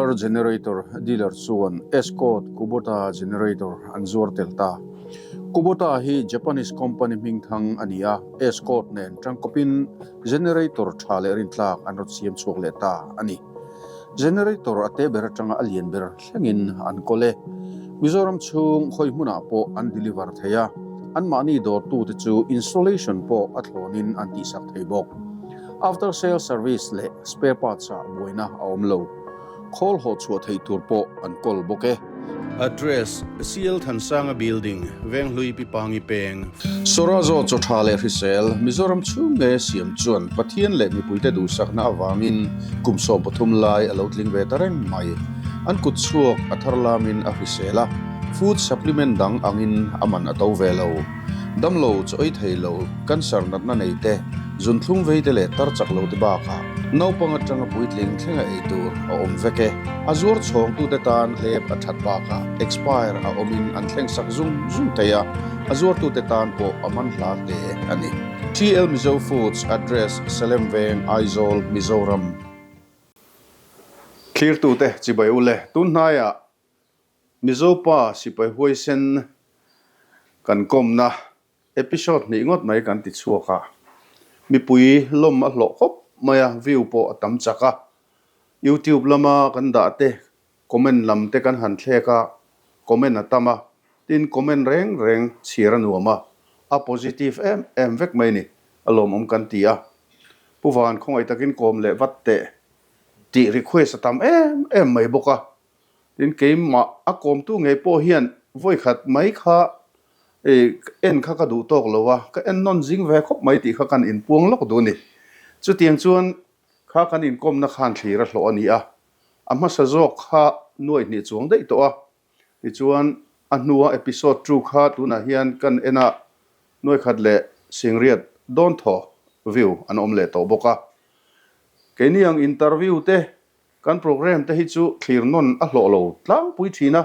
Solar Generator dealer chuan Escort Kubota Generator an zuar tel ta. Kubota hi Japanese company hmingthang a ni a, Escort nen tangkawpin generator tha leh rintlak an rawn siam chhuak leh ta a ni. Generator a te ber atanga a lian ber thlengin an kawl e. Mizoram chhung khawi hmunah pawh an deliver thei a, anmahni dawrtute chu installation pawh a thlawnin an tihsak thei bawk. After sale service leh spare parts ah buaina a awm lo. Khawl haw chhuah theih tur pawh an kawl bawk e. Address, CL Thansanga Building, Venghlui Pipangi Peng. Sorazo chaw tha leh hrisel, Mizoram chhung nge siam chuan Pathian leh mipuite duhsakna avangin kum 13 lai a lo tling ve ta reng mai. An kut chhuak a thar lamin a hrisel a, food supplement dang angin a man a to ve lo. Damlo chaw ei thei lo, cancer natna nei te, zunthlum vei te leh tar chak lo te bakah naupang atanga puitling thlenga ei tur a awm vek e. A zuar chhawngtute tan hlep a that bakah expire a awmin an thleng sak zung zung thei a, a zuartute tan pawh a man hla hle a ni. TL Mizo Foods Address, Salem Veng, Aizawl, Mizoram. Thlirtute chibai ule, tunhnaiah Mizo pa sipai huaisen kan kawmna episode hnih ngawt mai kan ti chhuak a, mipui lawm a hlawh khawp mai a, view pawh a tam chak a, YouTube lama kan dah te comment lam te kan han thlek a, comment a tam a, tin comment reng reng chhiar a nuam a, a positive em em vek mai ni, a lawmawm kan ti a. Pu Van khawngaih takin kawm leh vat teh tih request a tam em em mai bawk a. Tin, keimah a kawmtu ngei pawh hian vawikhat mai kha en kha ka duh tawk lo a, ka en nawn zing ve khawp mai tih kha kan inpuang lawk duh a ni. Chutiang chuan kha kan inkawmna khan thlir a hlawh a ni a, a hmasa zawk kha nuaihnih chuang daih tawh a, tichuan a hnua episode two kha tunah hian kan en a, nuaikhat leh singriat dawn thaw view an awm leh tawh bawk a. Keini ang interview te Kan programme te hi chu thlir nawn a hlawh lo tlangpui thin a,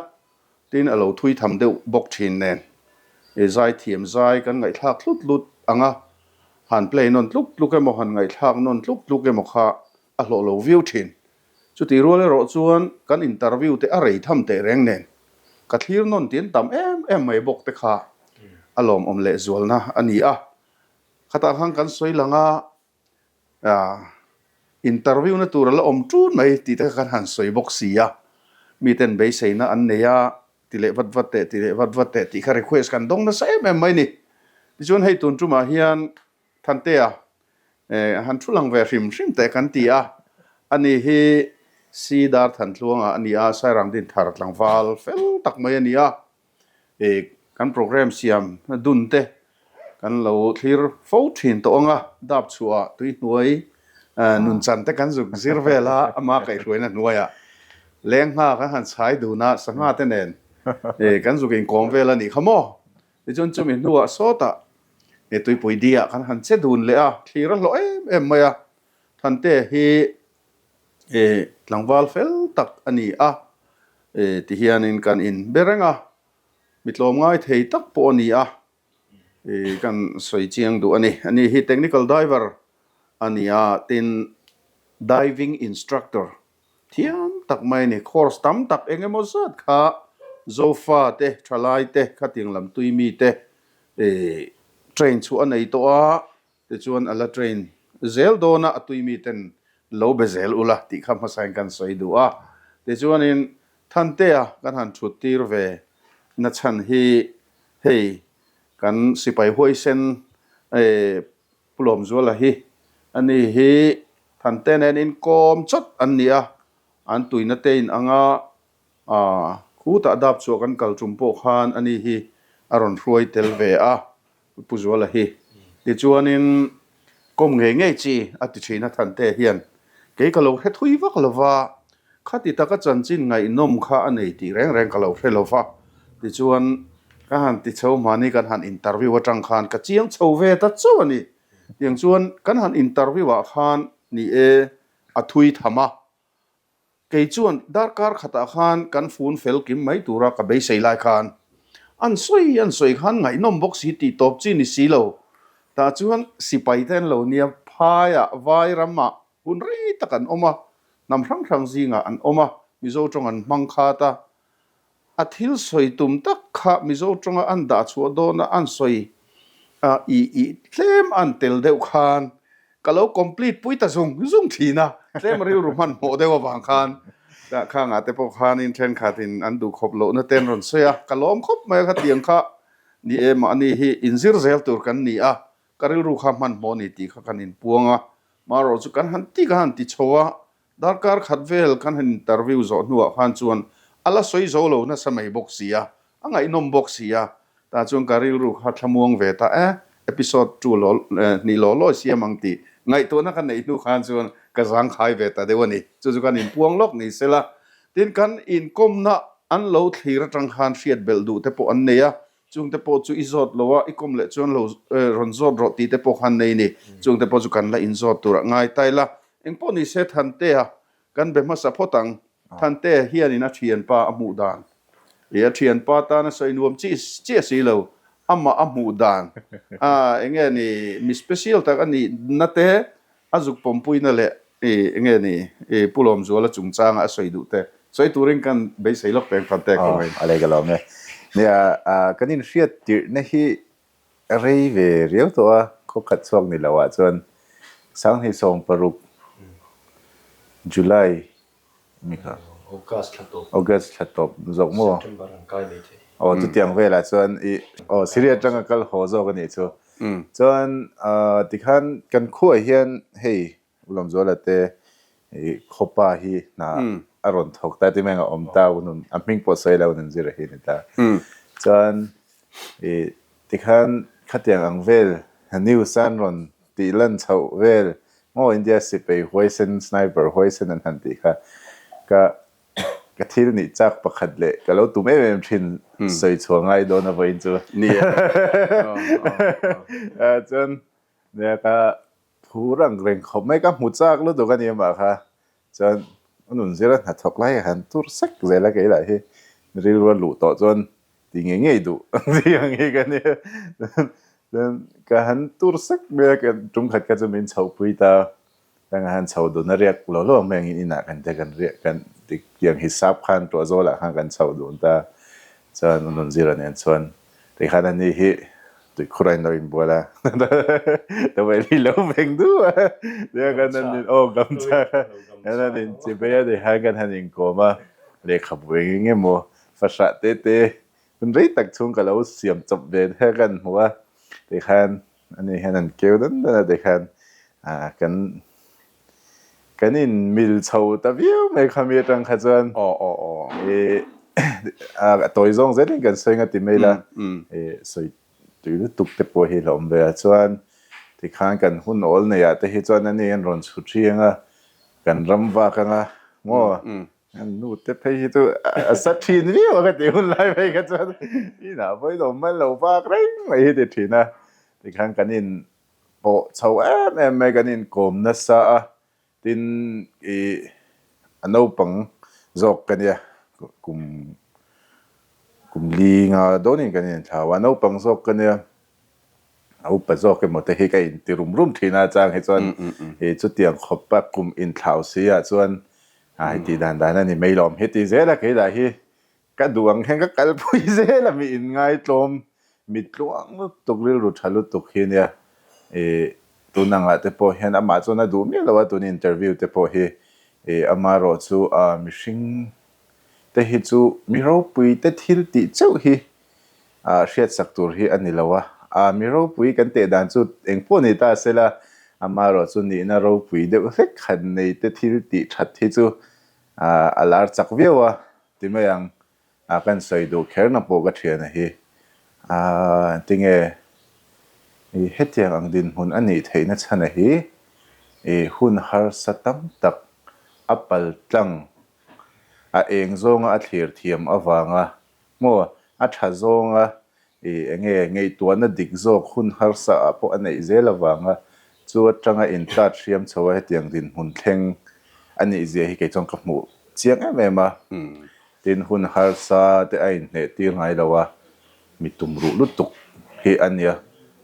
tin a lo thui tham deuh bawk thin nen. I zai thiam zai kan ngaihthlak tlut tlut ang a, han play nawn tluk tluk emaw han ngaihthlak nawn tluk tluk emaw kha a hlawh lo viau thin. Chutih rual erawh chuan kan interview te a rei tham teh reng nen ka thlir nawn tin tam em em mai bawk te kha a lawmawm lehzualna a ni a. Khatah khan kan sawi lang a, Interview na tur a la awm ṭun mai tih te kha kan han sawi bawk si a, miten beiseina an nei a, ti leh vat vat teh, ti leh vat vat teh tih kha request kan dawng nasa em em mai ni. Tichuan hei tun ṭumah hian Thantea han thu lang ve hrim hrim teh kan ti a, ani hi Si Dar Thantluanga a ni a, Sairang Dinthar tlangval fel tak mai a ni a. Kan programme siam dun te kan lo thlir fo thin tawh ang a, dap chhuah tuihnuai nun chan te kan zuk zir vel a, ama kaihhruaina hnuaiah lengngha kan han chhai dun a, sangha te nen kan zuk inkawm vel a nih kha maw? Tichuan chumi hnuah sawtah tuipui diah kan han che dun leh a, thlir a hlawh em em mai a, Thante hi Tlangval fel tak a ni a, tihianin kan in be reng a, mi tlawmngai thei tak pawh a ni a, kan sawi chiang duh a ni. Ani hi technical diver a ni a, tin diving instructor thiam tak mai a ni. Course tam tak eng emaw zat kha Zofa te, thalai te, khatiang lam tui mi te train chhuah a nei tawh a, Tichuan a la train zel dawn a, a tui mi ten lo be zel ula tih kha hmasain kan sawi duh a. Tichuanin Thantea kan han thut tir ve na chhan hi hei kan sipai huaisen Pu Lawmzuala hi ani hi Thante nen inkawm chawt an ni a, an tuina te in anga khutah dap chhuah kan kal tum pawh khan ani hi a rawn hruai tel ve a. Pu Zuala hi tichuanin kawm ngei ngei chi a ti thin a Thante hian kei ka lo hre thui vak lo va, khati taka chanchin ngaihnawm kha a nei tih reng reng ka lo hre lo va, tichuan ka han ti chho mahni kan han interview atang khan ka chiang chho ve ta chauh a ni. Tiang chuan kan han interview ah khan ni e a thui tham a, Kei chuan darkar khatah khan kan fun fel kim mai tura ka beisei lai khan an sawi an sawi khan ngaihnawm bawk si tih tawp chi ni si lo. Tah chuan sipai te an lo nia, phaiah vai ramah hun rei tak an awm a, hnam hrang hrang zingah an awm a. Mizo tawng an hmang khat a, a thil sawi tum tak kha Mizo tawnga an dah chhuah dawna an sawi a i i tlem an tel deuh khan ka lo complete pui ta zung zung thin a, tlem rilru hmanhmawh deuh avang khan dah khangah te pawh khanin thenkhatin an duh khawp lohna te an rawn sawi a, ka lawm khawp mai a khatiang kha ni e mahni hi inzir zel tur kan ni a, ka rilru kha hmanhmawh a ni tih kha kan inpuang a, marawh chu kan han ti ka han ti chho a, Darkar khat vel kan han interview zawh hnuah khan chuan a la sawi zo lo nasa mai bawk si a, a ngaihnawm bawk si a, tah chuan ka rilru kha thlamuang ve ta e, episode two law hnih law lawi siam ang tih ngaihtuahna ka neih hnu khan chuan ka zangkhai ve ta deuh a ni. Chu chu kan inpuang lawk ni sela, tin kan inkawmna an lo thlir atang khan hriat belh duh te pawh an nei a, Chungte pawh chu i zawt lo a, i kawm leh chuan lo rawn zawt rawh tih te pawh khan nei ni. Chungte pawh chu kan la inzawt tur a ngai ta ila. Engpawh ni se Thantea kan be hmasa phawt ang. Thantea hianin a thianpa a hmuh dan. I a thianpa tana sawi nuam chi chiah si lo, amah a hmuh dan. A enge ni mi special tak a nih na te, a zuk pawmpuina leh i enge ni i Pu Lawmzuala chungchanga a sawi duh te sawi turin kan beisei lawk peng Thante ka vawiin. A lei ka lawm e. Nia, kan inhriat tirhna hi rei ve riau tawh a, khaw khat chhuak ni loah chuan 2016 July mi kha. August thla tawp. August thla tawp zawk maw? September an kai mai thei. Aw chutiang velah chuan i aw Syria atanga kal haw zawk a nih chu. Chuan tikhan kan khuaah hian hei Ulawmzuala te i khawpa hi hna a rawn thawk ta ti mai ang a awm ta unun a hming pawh sawi lo nun zir a hi ni ta. Chuan i tikhan khatiang ang vel news an rawn tih lan chhoh vel maw India sipai huaisen sniper huaisen an han tih kha ka ka thil nih chak pakhat leh ka lo tum em em thin sawi chhuah ngai dawn a vawiin chu chuan nia ka phur ang reng khawp mai ka hmu chak lutuk a ni amah kha chuan a nun zira hnathawk lai a han tur sek zel a keilah hi rilru a luh tawh chuan Ti ngei ngei duh tih ang hi ka nia. Chuan ka han tur sek mai a, tum khat kha chu min chhohpui ta. Kan han chho dun a riak lo lo mai angin inah kan te kan riak kan tiang hisap khan tuah zawlah khan kan chho dun ta. Chuan u Nunzira nen chuan tikhan ani hi tuikhur a inlo inbual a, tawei lo veng duh a. Tiang kan han in aw gamcha kha kan han inchibei a tikhan kan han inkawm a, lehkhabu eng eng emaw Fahrah te te hun rei tak chhung ka lo siam chawp ve the kan hmu a, tikhan ani hian an keu dan dan a tikhan kan kan in mil chho ta viau mai kha mi atang kha chuan i a tawi zawng zelin kan sawi nga ti mai la i sawi tui lutuk te pawh hi hlawm ve a chuan tikhan kan hun awl nei ah te hi chuan ani an rawn chhu thiang a kan ram vak anga maw An nu te phei hi chu a sa thin viau a ka tih hun lai phei kha chuan inah pawhin awm hman lo vak reng mai hi ti thin a. Tikhan kan in pawh chho em em mai, kan in kawm nasa a, tin ih a naupang zawk ka nia kum kum li nga dawnin kan inthlau a, naupang zawk ka nia. A upa zawk emaw te hi ka inti rum rum thin a, chang hi chuan i chutiang khawpa kum inthlau si ah chuan a heti dan dan a ni mai lawm heti zel a kei lah hi ka duh ang hian ka kalpui zel a mi inngaitlawm mi tluang lutuk rilru tha lutuk hi nia i tun angah te pawh hian amah chuan a duh miah lo a tun interview te pawh hi i amaherawh chu a mihring te hi chu mi ropui te thil tih chauh hi hriatsak tur hi a ni lo a, a mi ropui kan teh dan chu eng pawh ni ta se la, amaherawh chu nihna ropui deuh hlek han nei te thil tih that hi chu a lar chak viau a ti mai ang, a kan sawi duh kherna pawh ka thiana hi a tinge i hetiang ang dinhmun a nih theihna chhana hi i hun harsa tam tak a pal tlang a eng zawnga a thlir thiam avanga Maw, a tha zawnga i enge ngaihtuahna dik zawk hun harsa ah pawh a neih zel avanga chu atanga intlat hriam chho a hetiang dinhmun thleng a nih zia hi kei chuan ka hmuh chiang em em a. Tin, hun harsa te a inhneh tir ngai lo a, mi tum ruh lutuk hi a nia.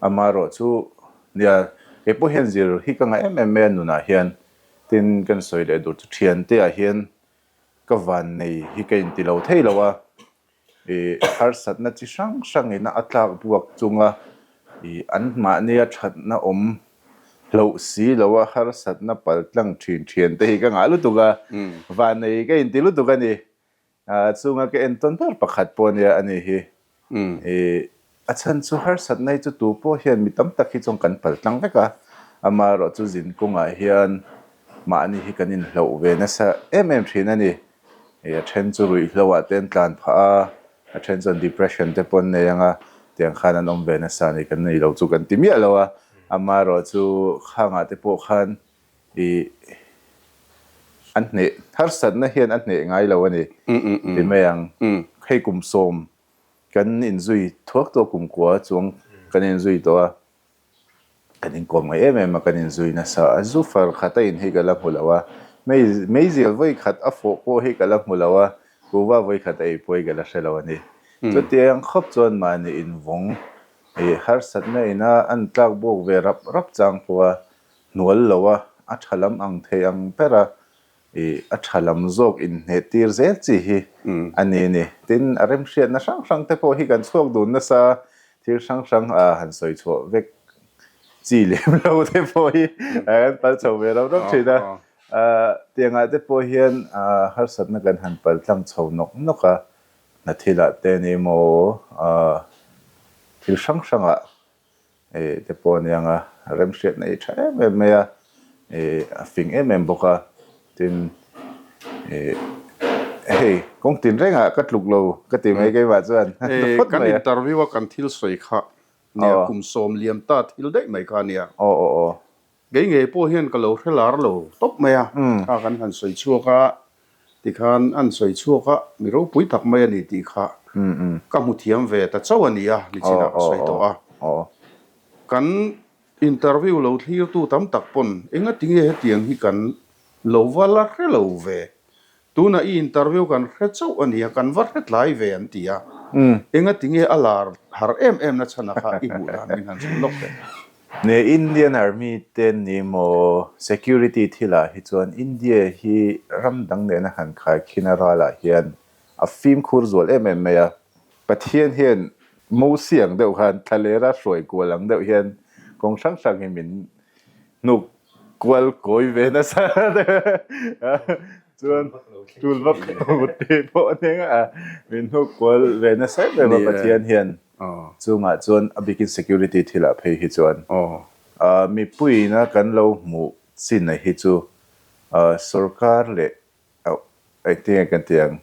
Amaherawh chu nia, kei pawh hian zir hi ka ngaih em em mai a nunah hian. Tin, kan sawi leh dur chu thiante ah hian. Ka vannei hi ka inti lo thei lo a, ih harsatna chi hrang hrangin a tlak buak chunga ih anmahnia thatna awm hloh si lo a harsatna pal tlang thin thian te hi ka ngah lutuk a, vannei ka inti lutuk a ni. Chunga ka entawn ber pakhat pawh nia a ni hi. Ih a chhan chu harsatna hi chu tu pawh hian mi tam tak hi chuan kan pal tlang vek a, amaherawh chu zin kawngah hian mahni hi kan inhloh ve nasa em em thin a ni. Ih a then chu ruihhlo ah te an tlan phah a, a then chuan depression te pawh an nei ang a, tiang khan an awm ve nasa a ni, kan nei lo chu kan ti miah lo a, amaherawh chu khangah te pawh khan I an hneh harsatna hian a hneh ngai lo a ni ti mai ang. Hei kum sawm kan inzui thuak tawh kum kua chuang kan inzui tawh a, kan inkawm ngai em em a, kan inzui nasa a, zu far khat a in hi ka la hmu lo a, meizial vawi khat a fawh pawh hi ka la hmu lo a, kuhva vawi khat a ei pawh hi ka la hre lo a ni. Chutiang khawp chuan mahni invawng i harsatna ina an tlak bawk ve rap rap chang pawh a, hnual lo a, a tha lam ang thei ang ber a, ih a tha lam zawk inhneh tir zel chi hi a ni a ni. Tin, a remhriatna hrang hrang te pawh hi kan chhuak dun nasa, thil hrang hrang a han sawi chhuah vek chi lem lo te pawh hi kan pal chho ve rauh rauh thin a. Tiangah te pawh hian harsatna kan han pal tlang chho nawk nawk a, hna thilah te ni emaw thil hrang hrangah Eh te pawh aniang a, remhriatna hi tha em em mai a, eh a fing em em bawk a, tin eh hei kawng tin rengah ka tluk lo ka ti mai keimah chuan Eh kan interview a kan thil sawi kha nia kum sawm liam ta thil daih mai kha ania. Aw aw aw. Kei ngei pawh hian ka lo hre lar lo tawp mai a, kha kan han sawi chhuak a, tikhan an sawi chhuak a, mi ropui tak mai a ni tih kha ka hmu thiam ve ta chauh a ni a, nichinah ka sawi tawh a. Kan interview lo thlirtu tam tak pawn engati nge hetiang hi kan lo va la hre lo ve, Tunah i interview kan hre chauh a nia, kan va hre tlai ve an ti a. Engati nge a lar har em em na chhan a kha i hmuh dan min han chhun lawk teh. Ne Indian Army te ni maw security thilah hi chuan India hi ram dang nena han khaikhin a ralah hian a fimkhur zual em em mai a. Pathian hian Mosi ang deuh khan thlalera hruai kual ang deuh hian kawng hrang hrang hi min hnuk kual kawi ve nasa chuan tul vak lo te pawh a hneng a min hnuk kual ve nasa em em a Pathian hian chungah chuan a bikin security thilah phei hi chuan mipuiina kan lo hmuh chin a hi chu sorkar leh Engtinge kan ti ang?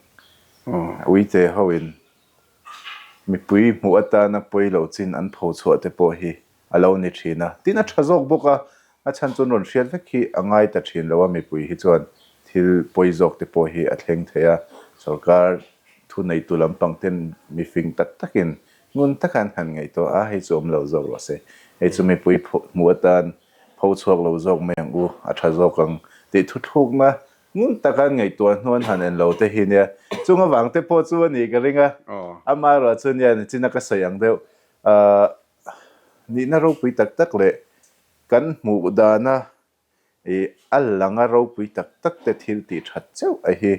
Uite hoin mipui hmuh atana pawi lo chin an pho chhuah te pawh hi a lo ni thin a. Tin, a tha zawk bawk a, a chhan chuan rawn hriat vek hi a ngai ta thin lo a, mipui hi chuan thil pawi zawk te pawh hi a thleng thei a. Sorkar thuneitu lampang ten mifing tak takin ngun taka an han ngaihtuah a, hei chu awm lo zawk rawh se. Hei chu mipui hmuh atan pho chhuak lo zawk mai ang u, a tha zawk ang tih thuthlukna ngun taka an ngaihtuah hnu an han en lo te hi nia. Chung avang te pawh chu a nih ka ring a, amaherawh chu nia nichina ka sawi ang deuh, ahh nihna ropui tak tak leh kan hmuh dana ih a langa ropui tak tak te thil tih that cheuh a hi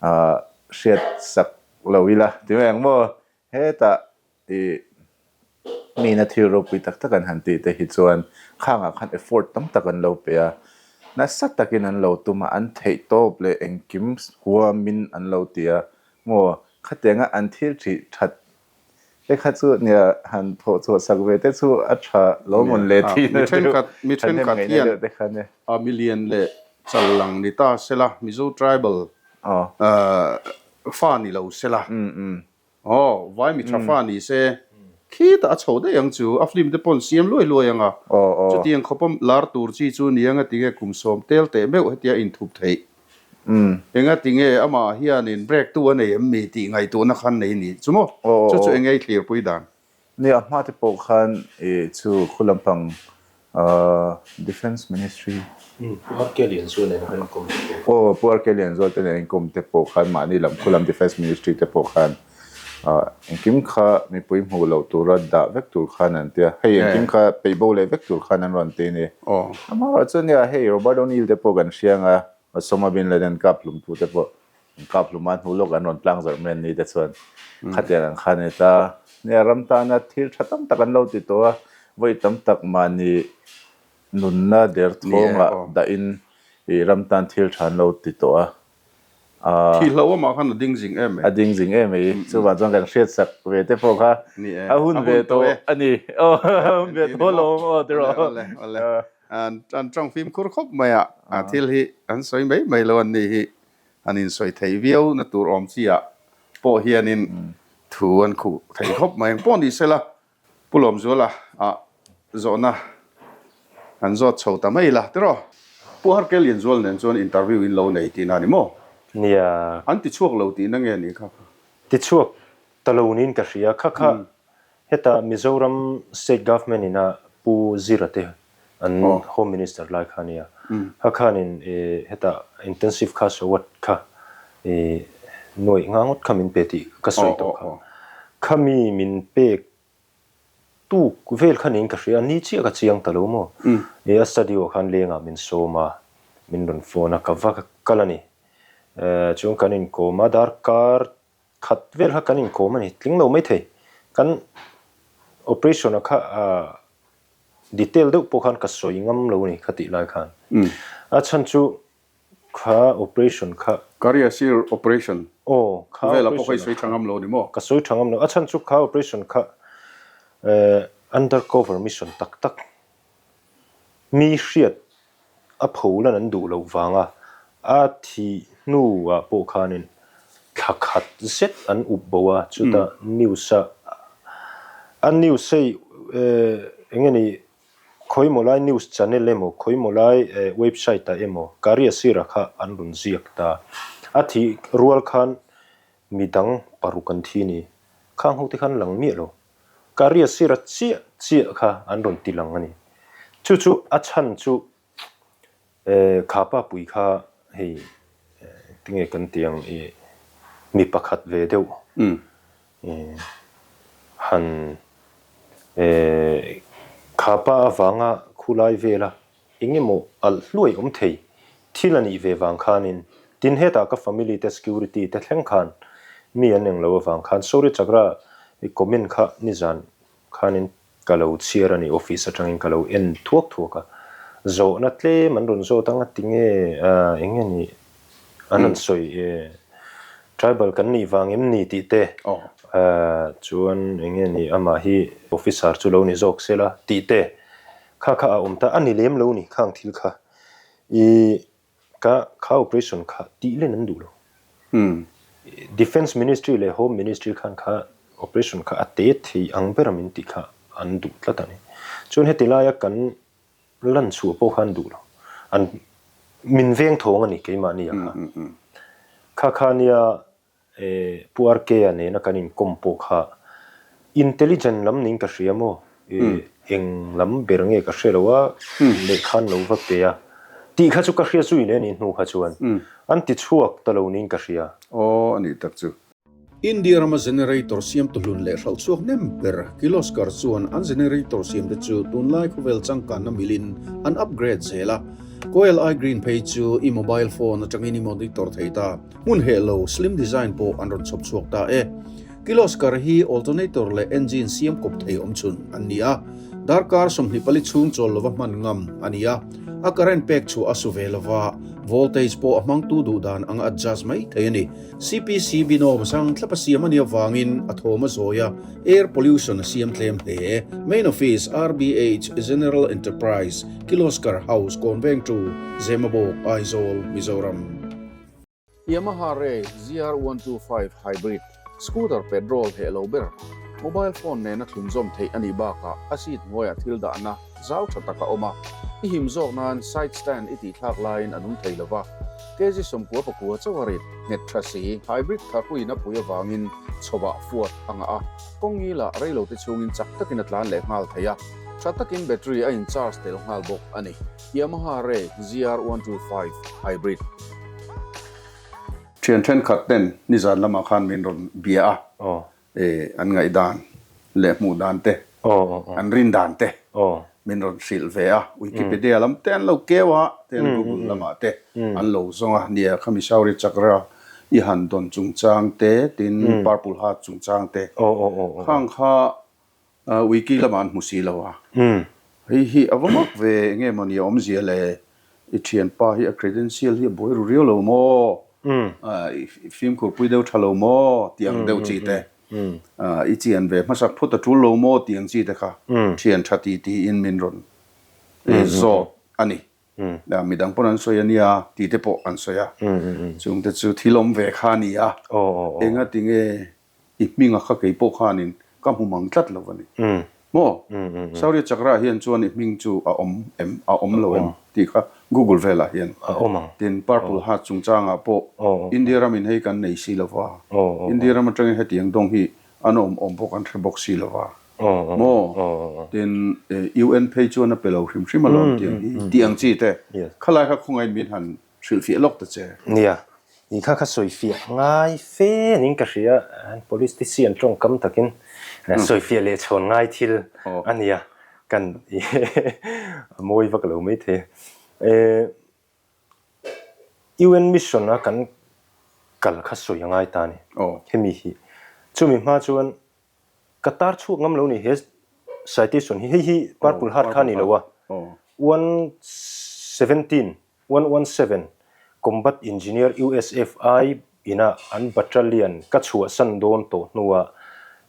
ahh hriat sak lo ila ti mai ang maw? Hetah I mina thil ropui tak tak an han tih te hi chuan khangah khan effort tam tak an lo pe a, nasa takin an lo tum a, an theih tawp leh engkim huamin an lo ti a, maw khatianga an thil thih that te kha chu nia han thawh chhuah sak ve te chu a tha lo mawn le tih na deuh mi thenkhat hian a milian leh chal lang ni ta sela Mizo tribal fa ni lo sela. Aw, vai mi tha fa ni se, khitah a chho daih ang chu, a film te pawh an siam luai luai ang a, chutiang khawpa lar tur chi chu ni anga tinge kum sawm tel teh meuh hetia inthup theih? Enga tinge amah hianin break tu a nei em mi tih ngaihtuahna khan nei ni chu maw? Chu chu enge i thlirpui dan? Nia, a hma te pawh khan i chu khu lampang Defence Ministry. Pu RK Lianzual nen kan inkawm te pawh. Aw, Pu RK Lianzual te nen inkawm te pawh khan mahni lam khu lam Defence Ministry te pawh khan engkim kha mipui hmuh loh tura dah vek tur khan an ti a, hei engkim kha peih bo leh vek tur khan an rawn ti a ni. Amaherawhchu nia hei Robert O'Neill te pawh kan hria ang a, Osama Bin Laden kap hlumtu te pawh. Kap hluma hnu lawk an rawn tlang zawrh mai an ni te chuan khatiang ang khan a ni ta. Nia ram tana thil tha tam tak an lo ti tawh a, vawi tam tak mahni nunna derthawngah dahin ih ram tan thil tha an lo ti tawh a. Thih hlauh amah khan a ding zing em mai. A ding zing em mai. Chuvang chuan kan hriat sak ve te pawh kha a hun ve tawh a ni. Aw a hun ve tawh alawm aw tiraw. Awle awle. An tawng fimkhur khawp mai a, thil hi an sawi mai mai lo an ni hi. An insawi theih viau na tur awm chi ah pawh hianin thu an khuh thei khawp mai ang pawh ni sela. Pu Lawmzuala ah zawhna an zawt chho ta mai la tiraw? Pu Harke Lianzual nen chuan interview in lo nei tihna a ni maw? Nia. An ti chhuak lo tihna nge ni kha kha? Ti chhuak ta lo niin ka hria. Kha kha heta Mizoram State Government ina Pu Zira te an Home Minister lai kha ania. Kha khanin heta intensive kha sawat kha nuaih nga ngawt kha min pe tih ka sawi tawh kha. Khami min pek tuk vel kha niin ka hria a, ni chiah ka chiang ta lo maw. A studio ah khan lengah min sawm a, min rawn phone a, ka va kal a ni. Chuan kan inkawm a, darkar Khat vel kha kan inkawm a ni, tling lo maithei. Kan operation-a kha detail deuh pawh khan ka sawi ngam lo a ni kha tih lai khan. A chhan chu kha operation kha. Career sir operation Aw, kha vela pawh kha i sawi tha ngam lo a ni maw? Ka sawi tha ngam lo. A chhan chu kha operation kha undercover mission tak tak mi hriat a pholan an duh loh vanga a thih hnuah pawh khanin thla khat zet an up bo a, chuta news a a news hei eng nge ni khawimaw lai news channel emaw khawimaw lai website ah emaw Karia Sira kha an rawn ziak ta, a thih rual khan midang paruk an thi ni, khang ho te khan lang miah lo. Ka ria sira chiah chiah kha an rawn ti lang a ni. Chu chu a chhan chu kha pa pui kha hei tinge kan ti ang i mi pakhat ve deuh han kha pa avanga khulai vela Eng emaw alh hluai awm thei thil a nih ve vang khanin tin hetah ka family te security te thleng khan mi an eng lo avang khan sorry Chakra i comment kha nizan khanin ka lo chhiar a ni office atangin ka lo en thuak thuak a zawhna tlem an rawn zawt ang a tinge eng nge ni an han sawi tribal kan nih vang em ni tih te chuan eng nge ni amah hi officer chu lo ni zawk sela tih te Kha kha a awm ta a ni lem lo ni khang thil kha i ka kha operation kha tih len an duh lo. Defence ministry leh home ministry khan kha operation kha a te thei ang ber a min tih kha an duh tlat a ni. Chuan heti laia kan lan chhuah pawh kha an duh lo. An min veng thawng a ni keimahni ah kha. Kha kha nia Pu RK-a nena kan inkawm pawh kha intelligent lam niin ka hria maw? Eng lam ber nge ka hre lo a, lehkha an lo va pe a tih kha chu ka hria zui leh a nih hnu kha chuan an ti chhuak ta lo niin ka hria. Aw, a nih tak chu. India rama generator siam tuhlun leh hralh chhuak hnem ber Kirloskar chuan an generator siamte chu tunlai khawvel changkanna milin an upgrade zel a. Coil i Green phei chu i mobile phone atangin i monitor thei ta. Hmun heh lo slim design pawh an rawn chhawp chhuak ta e. Kirloskar hi alternator leh engine siam kawp thei awm chhun an ni a, darkar 24 chhung chawl lova hman ngam a ni a, a current pek chhuah a su ve lova, voltage pawh a hmangtu duh dan anga adjust mai thei a ni. CPC binawm sang thlapa siam a nih avangin a thawm a zawi a, air pollution a siam tlem hle. Main Office, RBH, General Enterprise, Kirloskar House, Kawnveng Tu, Zemabawk, Aizawl, Mizoram. Yamaha Ray ZR125 Hybrid scooter petrol heh lo ber, mobile phone nena thlunzawm theih a nih bakah a seat hnuaiah thil dahna zau tha tak a awm a, i him zawk nan side stand i tihthlak laiin a nung thei lova, kg 99 chauh a rit nghet tha si. Hybrid tharhuin a pui avangin chhawah fuat a ngah a, kawng ngilah reilote chhungin chak takin a tlan leh nghal thei a, tha takin battery a in charge tel nghal bawk a ni. Yamaha Ray ZR125 Hybrid. Thian thenkhat ten nizan lamah khan min rawn bia a, an ngaihdan leh hmuh dan te, an rin dan te min rawn hrilh ve a. Wikipedia lam te an lo keu a, ten Google lamah te an lo zawng a, nia khami Shauri Chakra. i han dawn chungchang te, tin Purple Heart chungchang te khang kha Wiki lamah an hmu si lo a. Hei hi a va mak ve, enge mawni a awmzia le? I thianpa hi a credential hi a buai ru riau lo maw? I fimkhur pui deuh tha lo maw? Tih ang deuh chi te. I chian ve hmasak phut a tul lo maw? Tih ang chi te kha thian tha ti tiin min rawn zawt a ni. Midang pawn an sawi a nia tih te pawh an sawi a. Chungte chu thil awm ve kha a ni a. Enga tinge I hminga kha kei pawh khanin ka hmu mang tlat lo a ni. Maw? Shaurya Chakra hian chuan i hming chu a awm em, a awm lo em tih kha Google velah hian. A awm ang. Tin, Purple Heart chungchangah pawh India ramin hei kan nei si lo va, India ram atangin hetiang dawng hi an awm awm pawh kan hre bawk si lo va. Maw? Tin, UN phei chuan a pe lo hrim hrim alawm tiang hi, tih ang chi te. Khalai kha khawngaih min han Hrilhfiah lawk ta che. Nia, i kha kha sawifiah ngai fe niin ka hria, politician tawngkam takin sawifiah leh chhawn ngai thil a nia, kan a mawi vak lo maithei. UN mission a kan kal kha sawi a ngai ta a ni, hemi hi. Chumi hma chuan Ka tar chhuak ngam lo ni he citation hi, hei hi Purple Heart kha a ni lo a, 117, 117 Combat Engineer USFI ina an battalion ka chhuahsan dawn tawh hnua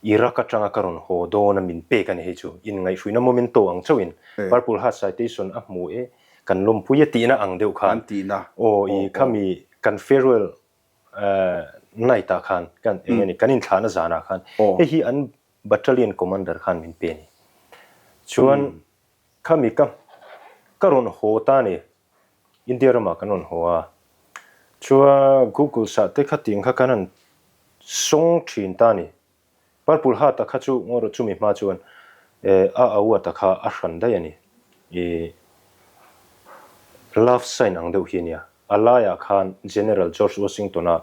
Iraq atanga ka rawn haw dawn a min pek a ni hei chu, inngaihhruina momento ang chauhin Purple Heart citation a hmu e, kan lawmpui e tihna ang deuh khan aw i khami kan farewell Night ah khan kan eng nge ni kan inthlahna zanah khan hei hi an battalion commander khan min pe a ni. Chuan khami ka ka rawn haw ta a ni, India ramah kan rawn haw a, chuan Google sah te kha tiang kha kan han sawng thin ta a ni. Purple Heart a kha chu ngaw rawh chumi hma chuan a award a kha a hran daih a ni. I love sign ang deuh hi a nia. A laiah khan General George Washington a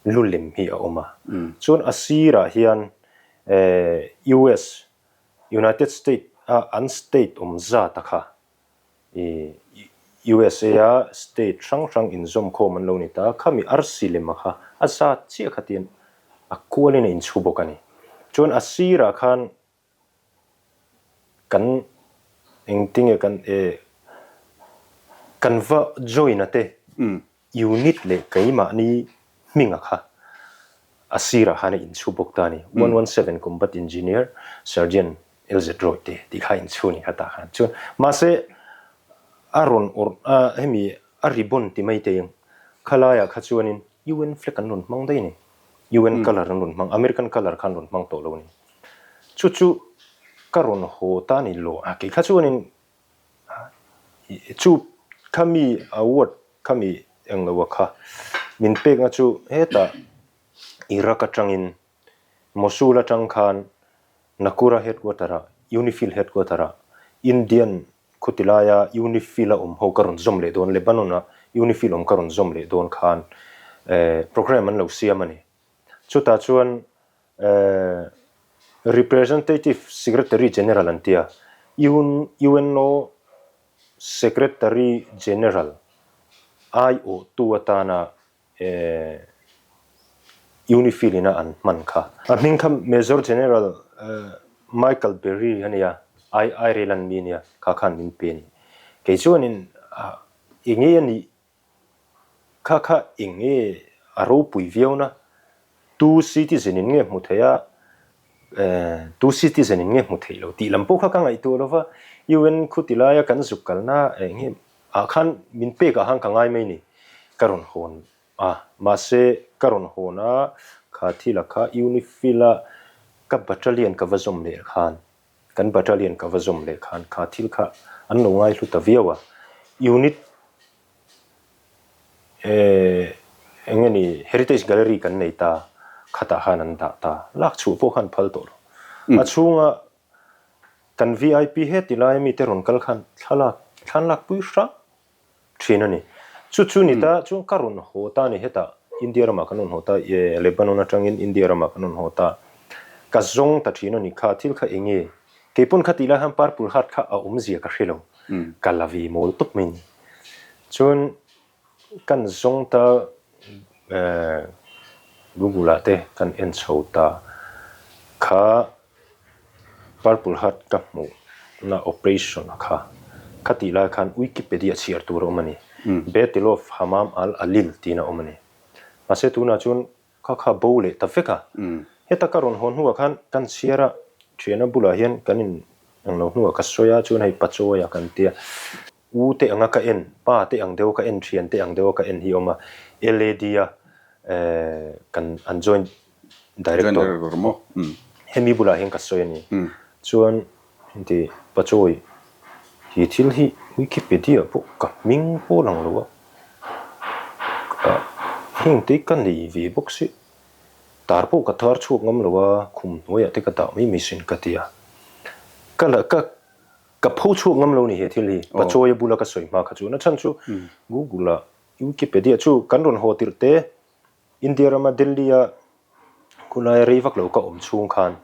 lu lem hi a awm a. Chuan a sirah hian US, United State, a an state awm zat a kha I USA a state hrang hrang inzawmkhawm an lo ni ta, khami arsi lema kha a zat chiah kha tiin a kualin a inchhu bawk a ni. Chuan a sirah khan kan engtinge kan e kan va join a te unit leh keimahni hminga kha a sirah khan a inchhu bawk ta a ni. 117 Combat Engineer Sergeant LZ Roy te tih kha inchhu a ni kha tah khan. Chuan mahse a rawn awrh a hemi a ribbon ti mai te ang khalaiah kha chuanin UN flag an rawn hmang daih a ni. UN colour an rawn hmang, American colour kha an rawn hmang tawh lo a ni. Chu chu ka rawn haw ta a ni lo a, kei kha chuanin Chu khami award khami englo a kha min pekna chu hetah Iraq atangin Mosul atang khan Naqoura headquarter ah UNIFIL headquarter ah Indian khuti laia UNIFIL a awm ho ka rawn zawm leh dawn Lebanon ah UNIFIL awm ka rawn zawm leh dawn khan program an lo siam a ni. Chutah chuan Representative Secretary General an ti a, UNO Secretary General aiawhtu atana UNIFIL ina an hman kha. A hming kha Major General Michael Berry a nia, Ireland mi a nia, kha khan min pe a ni. Kei chuanin enge a nih Kha kha eng nge a ropui viau na? Tu citizen in nge hmu thei a, tu citizen in nge hmu theih lo tih lam pawh kha ka ngaihtuah lo va, UN khuti laia kan zuk kalna eng nge ah khan min pek ah khan ka ngai mai ni, ka rawn hawn a, mahse ka rawn hawn a, kha thil ah kha UNIFIL a ka battalion ka va zawm leh khan Kan battalion ka va zawm leh khan kha thil kha an lo ngaihlu ta viau a, unit eh eng nge ni Heritage Gallery kan nei ta khatah khan an dah ta, lak chhuah pawh khan phal tawh lo. A chhunga kan vip heti laia mite rawn kal khan thlalak thlanlak pui hrang thin a ni. Chu chu ni ta chuan ka rawn haw ta a ni hetah India ramah kan rawn haw ta e Lebanon atangin India ramah kan rawn haw ta ka zawng ta thin a ni kha thil kha eng nge keipawn kha tih lai khan purple heart kha a awmzia ka hre lo ka la ve mawl tawp mai ni. Chuan kan zawng ta Google ah te kan en chho ta kha Purple Heart ka hmuh na operation kha kha tih lai khan Wikipedia chhiar tur a awm a ni. Battle of Hammam al Alil tiin a awm a ni. Mahse tunah chuan kha kha bo leh ta vek a. Heta ka rawn haw hnuah khan kan chhiar a, thiana bulah hian kan in englo hnuah ka sawi a, chuan hei Pachawi a kan tia. U te anga ka en, pa te ang deuha ka en, thian te ang deuha ka en hi a awm a, LAD a kan an joint director hemi bulah hian ka sawi a ni. Chuan heti Pachawi hi thil hi Wikipedia pawh ka hming pawh lang lo a, heng te ka nei ve bawk si, tar pawh ka tar chhuak ngam lo a, khum hnuaiah te ka dah mai mai sin ka ti a, ka la ka Ka pho chhuak ngam lo ni he thil hi, Pachawia bula ka sawi hma kha chu. Na chhan chu Google ah Wikipedia chu kan rawn haw tirh te, India rama Delhi a khulai rei vak lo ka awm chhung khan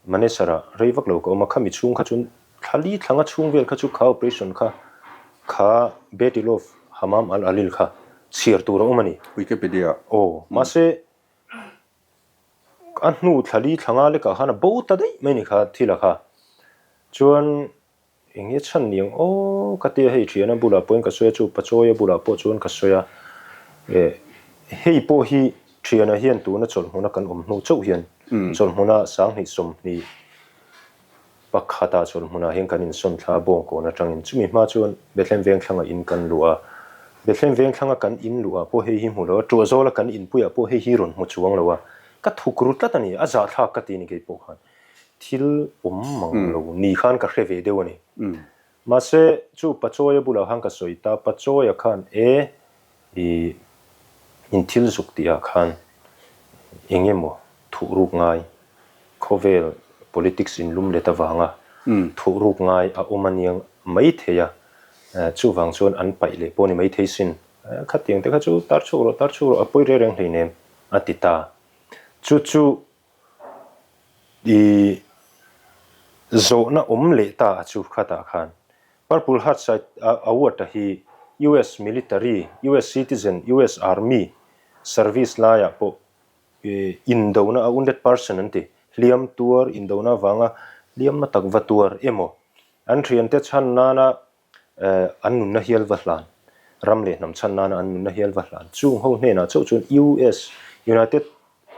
Manesar ah rei vak lo ka awm a, khami chhung kha chuan thla li thla nga chhung vel kha chu kha operation kha kha Battle of Hammam al Alil kha chhiar tur a awm a ni. Wikipedia. Aw, mahse A hnu thla li thla nga lekah khan a bo ta daih mai ni kha thil a kha. Chuan eng nge chhan ni ang aw ka tia hei thiana bulah pawhin ka sawi a chu Pachawia bulah pawh chuan ka sawi a eh hei pawh hi thiana hian tuna chawlhhmuna kan awm hnu chauh hian chawlhhmuna sanghnih sawmhnih Pakhatah chuan hmunah hian kan insawn thla a bawngkawn atangin chumi hma chuan Bethlehem Vengthlanga in kan luh a. Bethlehem Vengthlanga kan in luhah pawh hei hi hmu lo a, Tuahzawla kan inpuiah pawh hei hi rawn hmu chuang lo a. Ka thuk ru tlat a ni, a zahthlak ka ti ni kei pawh khan. Thil awm mang lo ni khan ka hre ve deuh a ni. Mahse, chu Pachawia bulah khan ka sawi ta, Pachawia khan e, i in thil zuk tihah khan eng emaw thuhruk ngai, khawvel politics inlum let avanga thuhruk ngai a awm a niang mai thei a, chuvang chuan an paih leh pawh a ni mai thei sin. Khatiang te kha chu tar chhuak rawh, tar chhuak rawh, a pawi reng reng hleinem a ti ta. Chu chu i zawhna awm leh ta a chu khatah khan Purple Heart Site Award a hi US Military, US Citizen, US Army service laiah pawh indona a wounded person an ti, hliam tuar indona avanga hliamna tak va tuar emaw an thiante chhan nana an nunna hial va hlan, ram leh hnam chhan nana an nunna hial va hlan. Chung ho hnenah chauh chuan US, United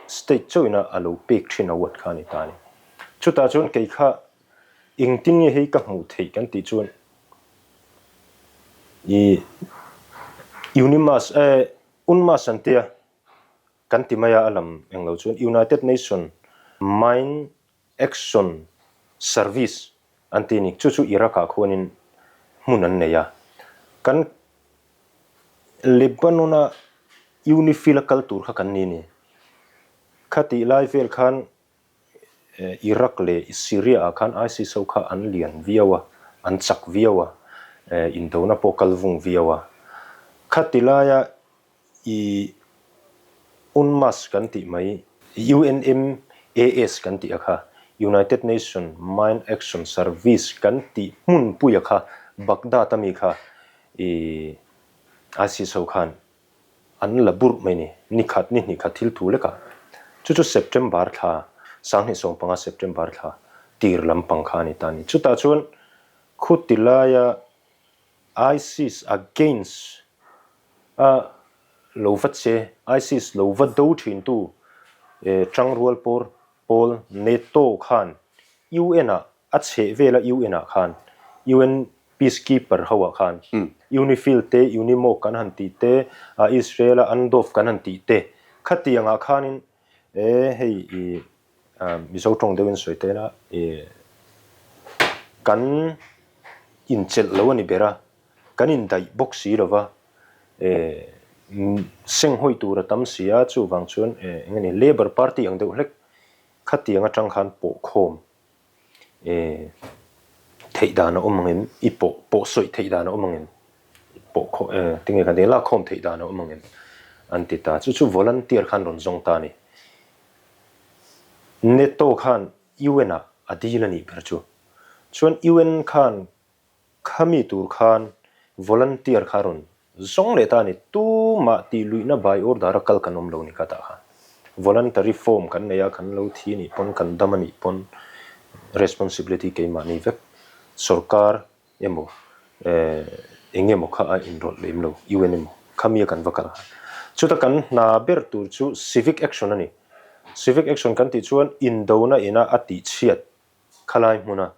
State chauhina a lo pek thin award kha a ni ta a ni. Chutah chuan kei kha engtin nge hei ka hmuh theih kan tih chuan i Unimas, eh, UNMAS an tia kan ti mai a, a lam englo chuan United Nation Mine Action Service an ti a ni. Chu chu Iraq ah khuanin hmun an nei a. Kan Lebanon a UNIFIL a kal tur kha kan ni a ni. Khatih lai vel khan Iraq leh Syria ah khan ISIS ho kha an lian viau a, an chak viau a, indona pawh kal vung viau a. Khati laia I UNMAS kan tih mai, UNMAS kan tih a kha, United Nation Mine Action Service kan tih hmunpui a kha, Baghdad a mi kha i ISIS ho khan an la burh mai ni, ni khat ni hnih khat thil thu lek a. Chu chu September thla, 2015 September thla tir lampang kha a ni ta a ni. Chutah chuan khuti laia ISIS against a lo va che, ISIS lo va do thintu tangrual pawr pawl NATO khan UN ah a chheh vela UN ah khan UN peacekeeper ho ah khan UNIFIL te UNIMOG kan han tih te Israel a UNDOF kan han tih te khatiang ah khanin e hei i Mizo tawng deuhin sawi ta ila i kan Inchelh lo a ni ber a, kan indaih bawk si lo va, senghawi tur a tam si a, chuvang chuan eng nge ni Labour Party ang deuh hlek khatiang atang khan pawhkhawm theih dan a awm ang em, i pawh pawh sawi theih dan a awm ang em, pawhkhawm tinge kan tih lakkhawm theih dan a awm ang em an ti ta, chu chu volunteer khan rawn zawng ta a ni. NATO khan UN ah a dil a nih ber chu. Chuan UN khan khami tur khan volunteer kha rawn zawng leh ta a ni. Tumah tih luihna by order a kal kan awm lo ni kha tah khan. Voluntary form kan nei a, kan lo thi anih pawn, kan dam anih pawn responsibility keimahni vek sorkar emaw eng emaw kha a inrawlh lem lo, UN emaw khami a kan va kal khan. Chuta kan hna ber tur chu civic action a ni. Civic action kan tih chuan indona ina a tihchhiat khalai hmuna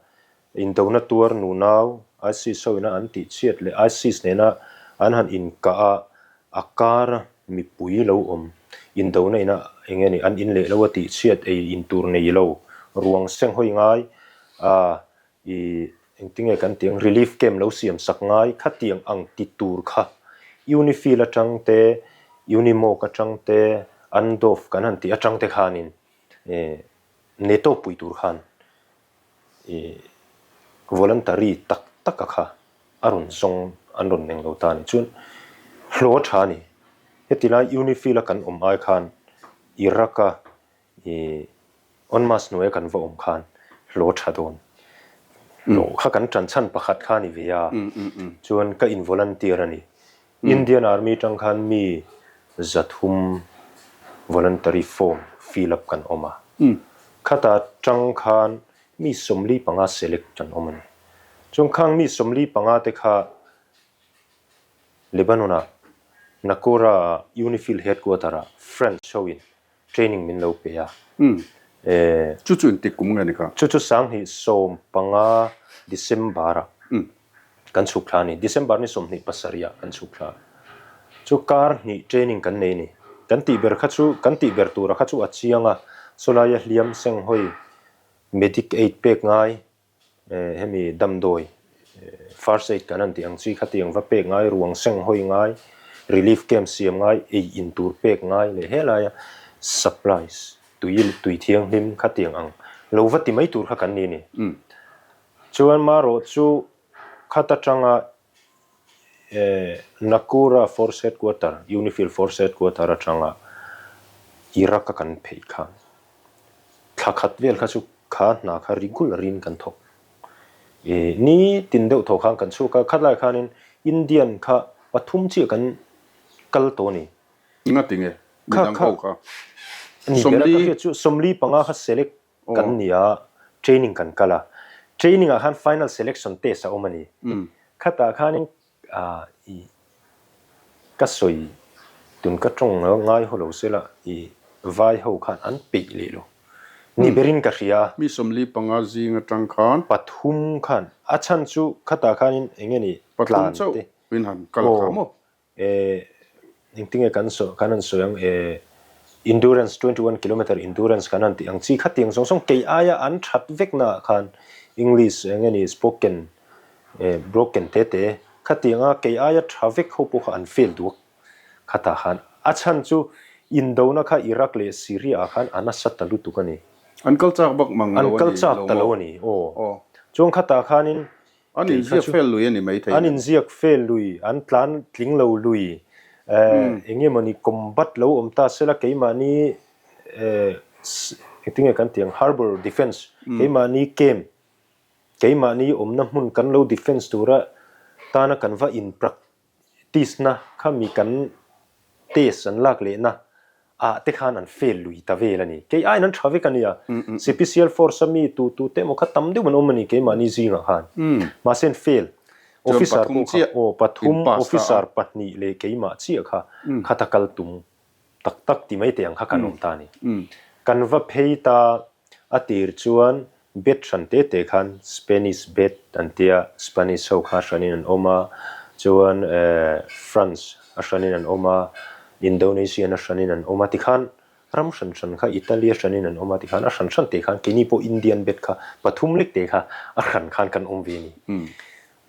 indona tuar nunau ISIS ho ina an tihchhiat leh ISIS nena an han inkah a, a kara mipui lo awm indona ina eng nge ni an in leh lo a tihchhiat ei intur nei lo ruang seng hawi ngai a I engtinge kan tih ang, relief camp lo siam sak ngai khatiang ang ti tur kha Unifil atang te, Unimog atang te, Andof kan han tih atang te khanin NATO pui tur khan i voluntary tak tak a kha a rawn zawng an rawn neng lo ta a ni. Chuan hlawh a tha a ni. Heti lai Unifil a kan awm ai khan Iraq a I onmas hnuaia kan va awm khan hlaw tha dawn. Hlawh kha kan tan chhan pakhat kha a ni ve a, chuan ka in volunteer a ni. Indian Army tang khan mi 300 voluntary form fill up kan awm a. Khata tang khan mi 45 select an awm a ni. Chuan khang mi 45 te kha Lebanon-ah Naqoura-ah UNIFIL headquarter-ah French hoin training min lo pe a. Umm. Chu chu intik kum nge ni kha? Chu chu 2015 December ah kan chhuk thla a ni. December ni 27 ah kan chhuk thla. Chu kar hnih training kan nei a ni. Kan tih ber kha chu, kan tih ber tura kha chu a chiang a, sawlaia hliam senghawi medic aid pek ngai, Hemi damdawi first aid kan han tih ang chi khatiang va pek ngai, ruang seng hawi ngai, relief camp siam ngai, ei in tur pek ngai leh helaia supplies tui tui thianghlim khatiang ang lo va ti mai tur kha kan ni a ni. Chuan marawh chu khat atanga Naqoura Force Headquarter, UNIFIL Force Headquarter atanga Iraq a kan phei khan thla khat vel kha chu kha hna kha regular in kan thawk. Ni tin deuh thaw khan kan chhuak a, khatlai khanin Indian kha pathum chiah kan kal tawh a ni. Ngati nge? Midang ho kha? Ni ber a ka hriat chu 45 kha select kan ni a, training kan kal a, training ah khan final selection test a awm a ni. Khatah khanin i ka sawi tun ka tawng ngai haw lo sela i vai ho khan an peih leh lo ni berin ka hria a. Mi 45 zing atang khan. Pathum khan a chhan chu khatah khanin eng nge ni tlan te. Pathum chauh in han kal kha maw? Eh engtinge kan sawi kan han sawi ang eh endurance 21 kilometer endurance kan han tih ang chi khatiang zawng zawng kei aia an that vek na ah khan English eng nge ni spoken eh broken te te khatianga kei aia tha vek ho pawh kha an fail duak khatah khan a chhan chu indona kha Iraq leh Syria ah khan a nasa ta lutuk a ni. An kal chak bak mang lo a ni An kal chak ta lo a ni aw. Chuan khatah khanin An inziak fel lui a ni maithei. An inziak fel lui, an tlan tling lo lui. Eng nge mawni combat lo awm ta sela keimahni engtinge kan tih ang harbour defence keimahni camp keimahni awmna hmun kan lo defence tura tana kan va in practice na khami kan test an lak lehna ah te khan an fail lui ta vel a ni. Kei aiin an tha vek a nia. Cpcl force a mi tu tu te emaw kha tam deuh an awm a ni keimahni zingah khan. Mahse an fail. Officer pawh kha aw pathum officer pahnih leh keimah chiah kha khata kal tum tak tak ti mai teh ang kha kan awm ta a ni. Kan va phei ta A tir chuan bet hran te te khan Spanish bet an tia, Spanish ho kha hranin an awm a, chuan France a hranin an awm a, Indonesian a hranin an awm a, tikhan ram hran hran kha Italy a hranin an awm a, tikhan a hran hran te khan keini pawh Indian bet kha pathum lek te kha a hran khan kan awm ve a ni.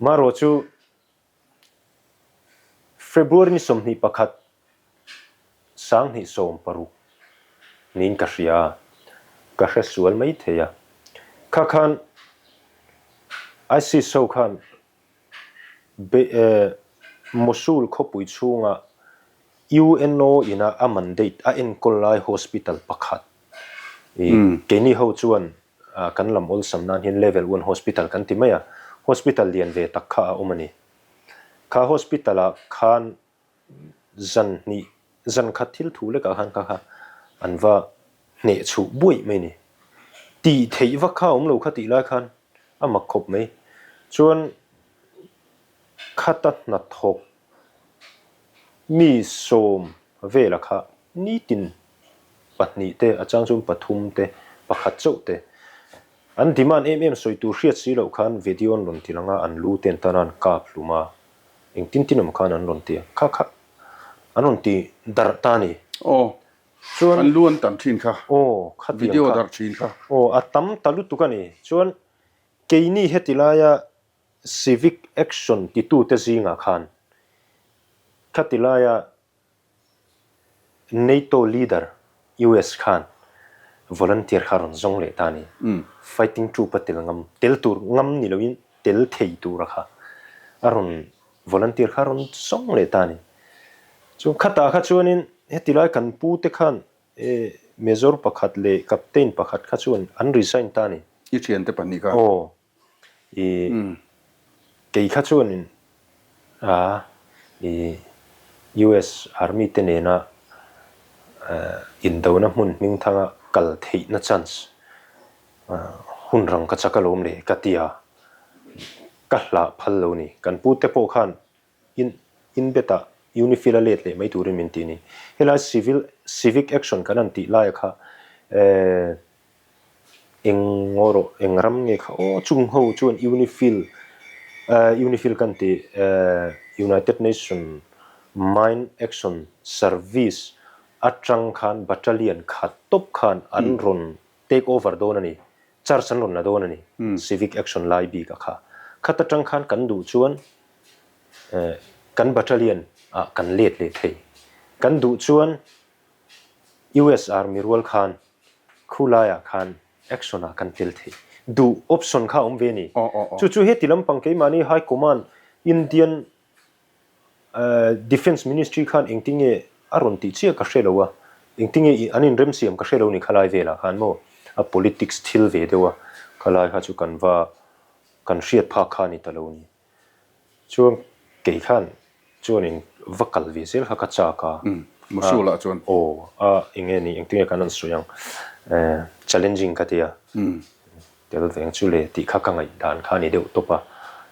Marawh chu February ni 21, 2016 niin ka hria a, ka hre sual mai thei a. Kha khan ISIS ho khan Mosul khawpui chhunga UNO ina a mandate a enkawl lai hospital pakhat keini ho chuan Kan lam awlsam nan hian level one hospital kan ti mai a, hospital lian ve tak kha a awm a ni. Kha hospital ah khan zan hnih, zan khat thil thu lekah khan kha kha an va hneh chhuh buaih mai ni. Tih theih vak kha a awm lo kha tih lai khan a mak khawp mai. Chuan khata hnathawk mi sawm vela kha nitin pahnih te, a chang chuan pathum te, pakhat chauh te an demand em em sawi tur hriat si loh khan video an rawn ti lang a, an lu te an tan a an kap hlum a. Engtin tin awm khan an rawn ti a, kha kha an rawn ti darh ta a ni. Aw, Chuan an lu an tan thin kha. Aw, khatiang Video kha. darh thin kha. Aw, a tam ta lutuk a ni. Chuan keini heti laia civic action titute zingah khan khati laia NATO leader US khan volunteer kha rawn zawng leh ta a ni. Fighting troop a tel ngam, tel tur ngam ni loin tel thei tura kha a rawn volunteer kha rawn zawng leh ta a ni. Chuan khatah kha chuanin heti lai kan pu te khan Major pakhat leh Captain pakhat kha chuan an resign ta a ni. I thiante pahnih kha. Aw. I kei kha chuanin a i US Army te nena indona hmun hmingthanga kal theihna chance hun rang ka chak alawm le ka ti a, ka hlah phal lo ni. Kan pu te pawh khan in inbet-ah UNIFIL a let leh mai turin min ti a ni. Helai civil civic action kan han tih laia kha Eng ngaw rawh, eng ram nge kha aw chung ho chuan UNIFIL eh UNIFIL kan ti eh United Nation Mine Action Service atang khan battalion khat tawp khan an rawn take over dawn a ni, charge an rawn la dawn a ni civic action lai bik a kha. Khat atang khan kan duh chuan eh kan battalion ah kan let leh thei. Kan duh chuan US Army rual khan khu laiah khan action ah kan tel thei. Duh option kha a awm ve a ni. Chu chu heti lampang keimahni High Command Indian Defence Ministry khan engtinge a rawn tih chiah ka hre lo a, engtinge an inremsiam ka hre lo ni khalai velah khan maw a politics thil ve deuh a, khalai kha chu kan va kan hriat phak kha a ni ta lo a ni. Chuan kei khan chuanin va kal ve zel kha ka chak a. Mosul ah chuan. Aw, a eng nge ni, engtin nge kan rawn sawi ang, challenging ka ti a, tel veng chu le tih kha ka ngaih dan kha a ni deuh tawp a.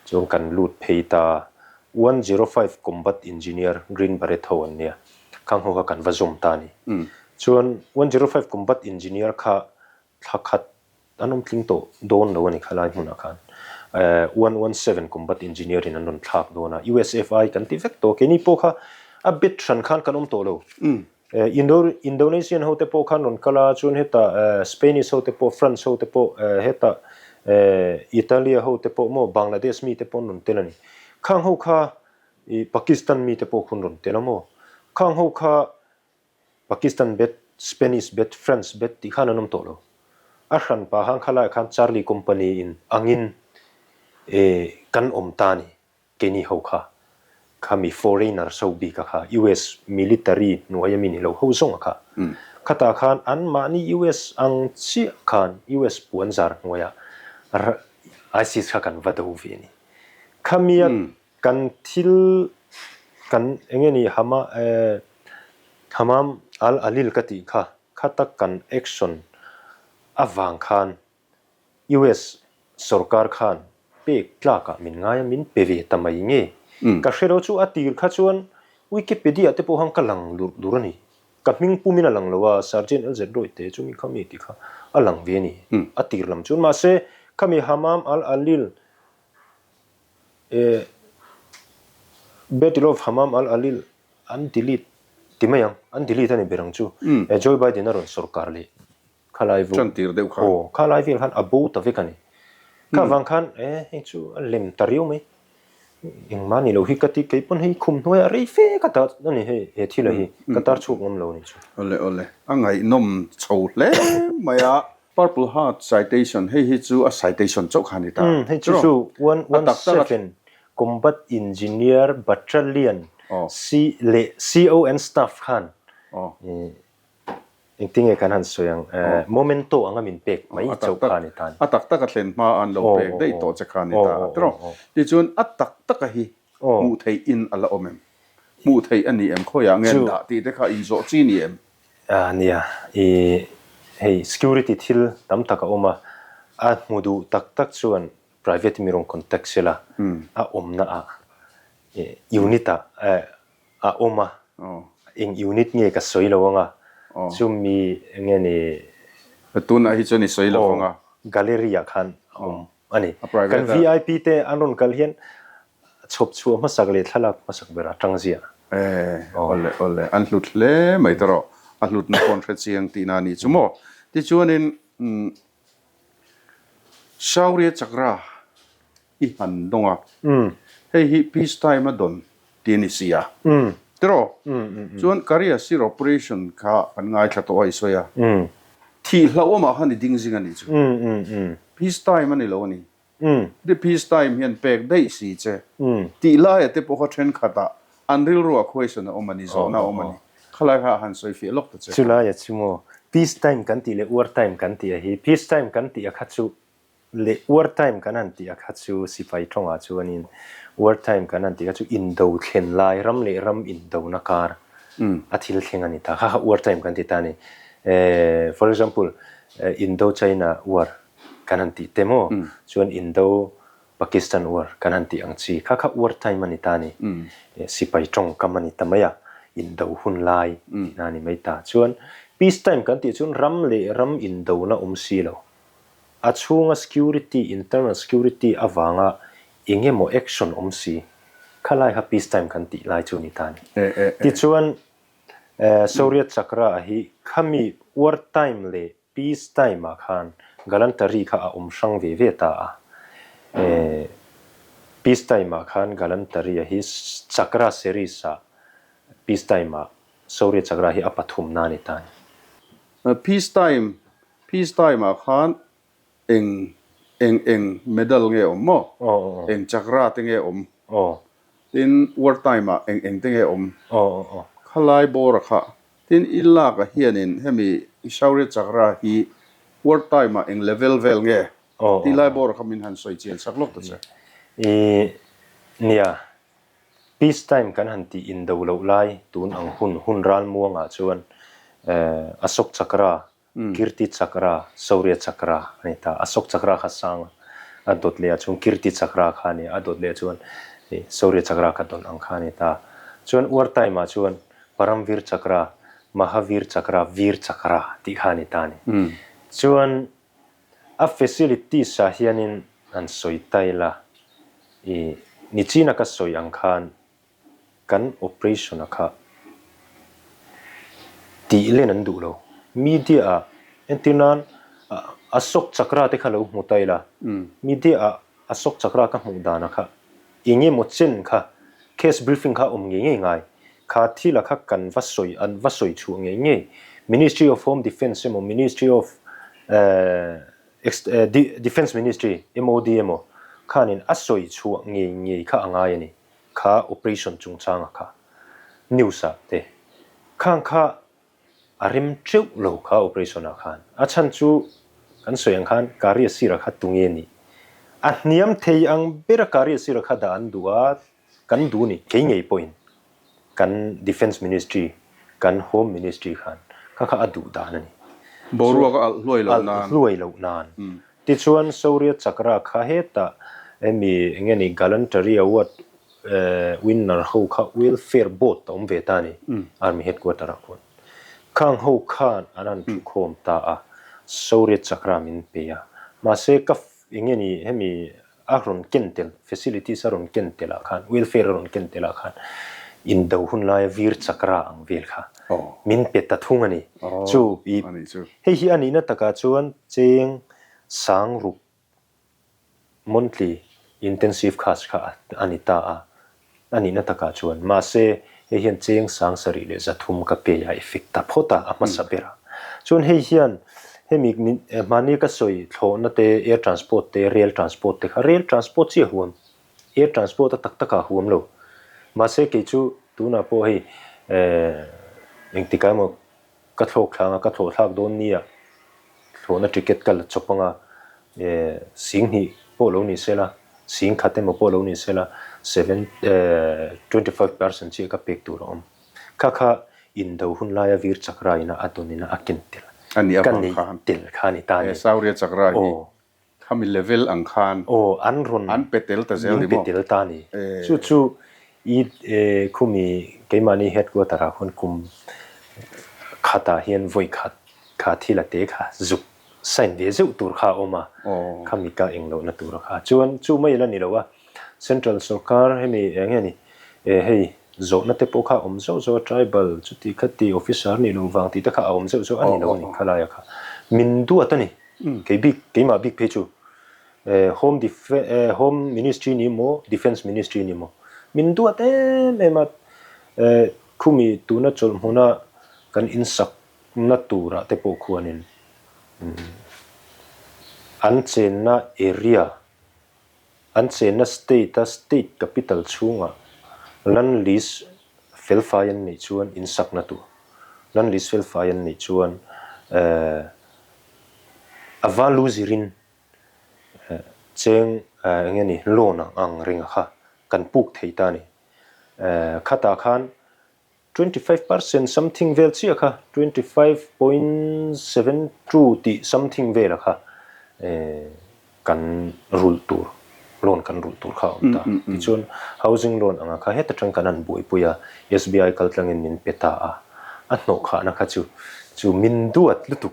Chuan kan lut phei ta, 105 Combat Engineer Green Beret ho an nia, khang ho kha kan va zawm ta a ni. Chuan 105 Combat Engineer kha Thla khat an awm tling tawh dawn lo a ni khalai hmunah khan. 117 Combat Engineer in an rawn thlak dawn a, USFI kan ti vek tawh. Keini pawh kha a bet hran khan kan awm tawh lo. Indonesian ho te pawh khan rawn kal a, chuan hetah Spanish ho te pawh, France ho te pawh, hetah Italia ho te pawh maw, Bangladesh mi te pawh an rawn tel a ni. Khang ho kha Pakistan mi te pawh kha an rawn tel a maw? Khang ho kha Pakistan bet, Spanish bet, French bet tih khan an awm tawh lo. A hran pa hang khalaiah khan Charlie Company in angin e kan awm ta ni, keini ho kha, khami foreigners ho bik a kha, US military hnuai ami ni lo ho zawng a kha. Khatah khan anmahni US ang chiah khan US puan zar hnuaiah ISIS kha kan va do ve a ni. Khamia Kan thil kan eng nge ni Hama eh Hamam Al Alil ka tih kha khata kan action avang khan US sorkar khan pek tlakah min ngai a min pe ve ta mai nge ka hre lo chu a tir kha chuan Wikipedia te pawh khan ka lang lurh lurh a ni ka hming pumin a lang lo a Sergeant LZ Roy te chu mi khami tih kha a lang ve a ni a tir lam chuan mahse khami Hamam Al Alil Eh, Battle of Hammam al-Alil an delete ti mai ang, an delete a ni ber ang chu. Eh, Joe Biden a rawn sorkar leh khalai vo. Tan tir deuh kha. Aw, khalai vel khan a bo ta vek a ni. Kha vang khan, eh, hei chu a lem ta riau mai. Engmah ni lo hi ka ti, kei pawn hei khum hnuaiah rei fe ka dah a ni hei, he thila hi ka tar chhuak ngam lo a ni chu. Awle awle, a ngaihnawm chho hle mai a. Purple Heart Citation, hei hi chu a citation chauh kha a ni ta. Umm, hei chu chu 117 Combat Engineer Battalion C leh CO and Staff khan engtin nge kan han sawi ang, momento anga min pek mai chauh kha a ni ta. A tak tak a thlen hma an lo pek daih tawh che kha a ni ta. Tichuan a tak taka hi. Hmuh theih in a la awm em? Hmuh theih a ni em? Khawiah nge an dah tih te kha inzawh chi ni em? Nia, i hei security thil tam tak a awm a, a hmu duh tak tak chuan private mi rawn contact sela a awmna ah unit ah a awm a, eng unit nge ka sawi lo anga, chumi enge ni. Tunah hi chuan i sawi lo anga. Gallery ah khan a awm a ni. Kan VIP te an rawn kal hian chhawp chhuah hmasak leh thlalak hmasak ber a tang ziah. Awle awle, an hlut hle mai ta rawh, a hlutna pawh an hre chiang tihna a nih chu maw. Tichuanin Shaurya Chakra i han dawng a, hei hi peace time a dawn tih a ni si a, tiraw? Chuan Career Sir Operation kha kan ngaithla tawh a i sawi a, thih hlauhawmah khan i ding zing a nih chu. Peace time a ni lo a ni. Ti peace time hian pek daih si che. Tih laia te pawh kha thenkhatah an rilruah question a awm a ni, zawhna a awm a ni. Khalai kha a han sawi fiah lawk ta che. Chulaia chu maw peace time kan tih leh war time kan tih a hi, peace time kan tih a kha chu leh war time kan han tih a kha chu sipai tawngah chuanin war time kan han tih kha chu indo thlen lai, ram leh ram indona kar a thil thleng a ni ta. Kha kha war time kan ti ta a ni. For example, Indo-China war kan han tih te maw chuan Indo Pakistan war kan han tih ang chi kha kha war time a ni ta a ni. Sipai tawngkam a ni ta mai a, indo hun lai tihna a ni mai ta. Chuan peace time kan tih chuan ram leh ram indona awm si lo. A chhunga security, internal security avanga eng emaw action awm si kha lai kha peace time kan tih lai chu a ni ta a ni. Tichuan Shaurya Chakra hi khami war time leh Peace time ah khan Galantari kha a awm hrang ve ve ta a. Peace time ah khan Galantari a hi Chakra series ah Peace time ah Shaurya Chakra hi a pathum na a ni ta a ni. Peace time Peace time ah khan eng eng eng medal nge awm maw? Eng chakra te nge awm? Tin war time ah eng eng te nge awm? Khalai bawra kha Tin, i lak ah hianin hemi Shaurya Chakra hi war time ah eng level vel nge tih lai bawr kha min han sawi chian sak lawk ta che. I nia, peace time kan han tih indo loh lai tun ang hun, hun ralmuang ah chuan Ashok Chakra Kirti Chakra, Shaurya Chakra a ni ta. Ashok Chakra kha sang a, a dawt leh ah chuan Kirti Chakra kha a ni a, a dawt leh ah chuan Shaurya Chakra kha dawn ang kha a ni ta. Chuan War time ah chuan Paramvir Chakra, Mahavir Chakra, Veer Chakra tih kha a ni ta a ni. Chuan a facilities ah hianin han sawi ta ila, i nichina ka sawi ang khan Kan operation a kha tih len an duh lo. Media ah entir nan Ashok Chakra te kha lo hmu ta ila, media ah Ashok Chakra ka hmuh dan a kha eng emaw chen kha case briefing kha awm ngei ngei ngai. Kha thil a kha kan va sawi an va sawi chhuah ngei ngei. Ministry of Home Defence emaw Ministry of Defence Ministry, MOD emaw khanin a sawi chhuah ngei ngei kha a ngai a ni. Kha operation chungchanga kha news ah te khang kha a rem teuh lo kha operation ah khan a chhan chu kan sawi ang khan Kari Asira kha tunge nih a hniam thei ang bera Kari Asira kha dah an duh a kan duh ni kei ngei pawhin kan defence ministry kan home ministry khan kha kha a duh dan a ni. Boruak a alh hluai loh nan. Alh hluai loh nan. Tichuan Shaurya Chakra kha hetah hemi eng nge ni Gallantry Award winner ho kha Welfare Board a awm ve ta a ni, Army Headquarter ah khuan. Khang ho khan an han thukhawm ta a, Shaurya Chakra min pe a. Mahse ka eng nge ni hemi a rawn ken tel, facilities a rawn ken tel ah khan, welfare a rawn ken tel ah khan indo hun laia Veer Chakra ang vel kha min pe ta thung a ni. Chu i hei hi a nihna takah chuan cheng sang ruk monthly intensive class kha a ni ta a, A nihna takah chuan, mahse, hei hian cheng sang sarih leh zathum ka pe a effect ta phawt a, a hmasa ber a. Chuan hei hian hemi hmani ka sawi thlawhna te, air transport te, rail transport te kha, rail transport chiah huam, air transport a tak takah huam lo. Mahse, kei chu tunah pawh hei engtikah emaw Ka thlawk thlanga ka thlawh thlak dawn nia, thlawhna ticket ka la chawp anga, sing hnih pawh lo ni sela, sing khat emaw pawh lo ni sela, Seven 25% chiah kha pek tur a awm. Kha kha indo hun laia vir chakra ina a dawn ina a ken tel. A nih Ka avang neih khan. tel kha a ni ta a ni. He Saurya chakra hi Aw. khami level ang khan Aw, an rawn an pe tel ta zel min ni pe maw? tel ta a ni. Chu chu i khumi keimahni headquarter ah khuan kum khatah hian vawi khat kha thil a te kha zuk sign ve zeuh tur kha a awm a, khami ka eng lohna tur a kha. Chuan chu mai la ni lo a, Central sorkar hemi eng nge ni hei zawhna te pawh kha a awm zauh zauh a, tribal chuti khati officer nih loh vang tih te kha a awm zeuh zeuh a ni lo a ni khalaia kha. Min duat a ni, kei bik keimah bik phei chu home home ministry ni maw defence ministry ni maw min duat em em a, khumi tuna chawlh hmuna kan insak na turah te pawh khuanin an chenna area, an chenna state a state capital chhungah land lease felfai an neih chuan insakna tur, land lease felfai an neih chuan a value zirin cheng eng nge ni loan ang ringa kha kan puk thei ta a ni. Khatah khan 25% something vel chiah kha, 25.72 tih something vela kha kan rulh tur, loan kan rulh tur kha a awm ta. Tichuan housing loan anga kha heta tang kan han buaipui a, SBI kaltlangin min pe ta a, a hnawhkhahna kha chu chu min duat lutuk.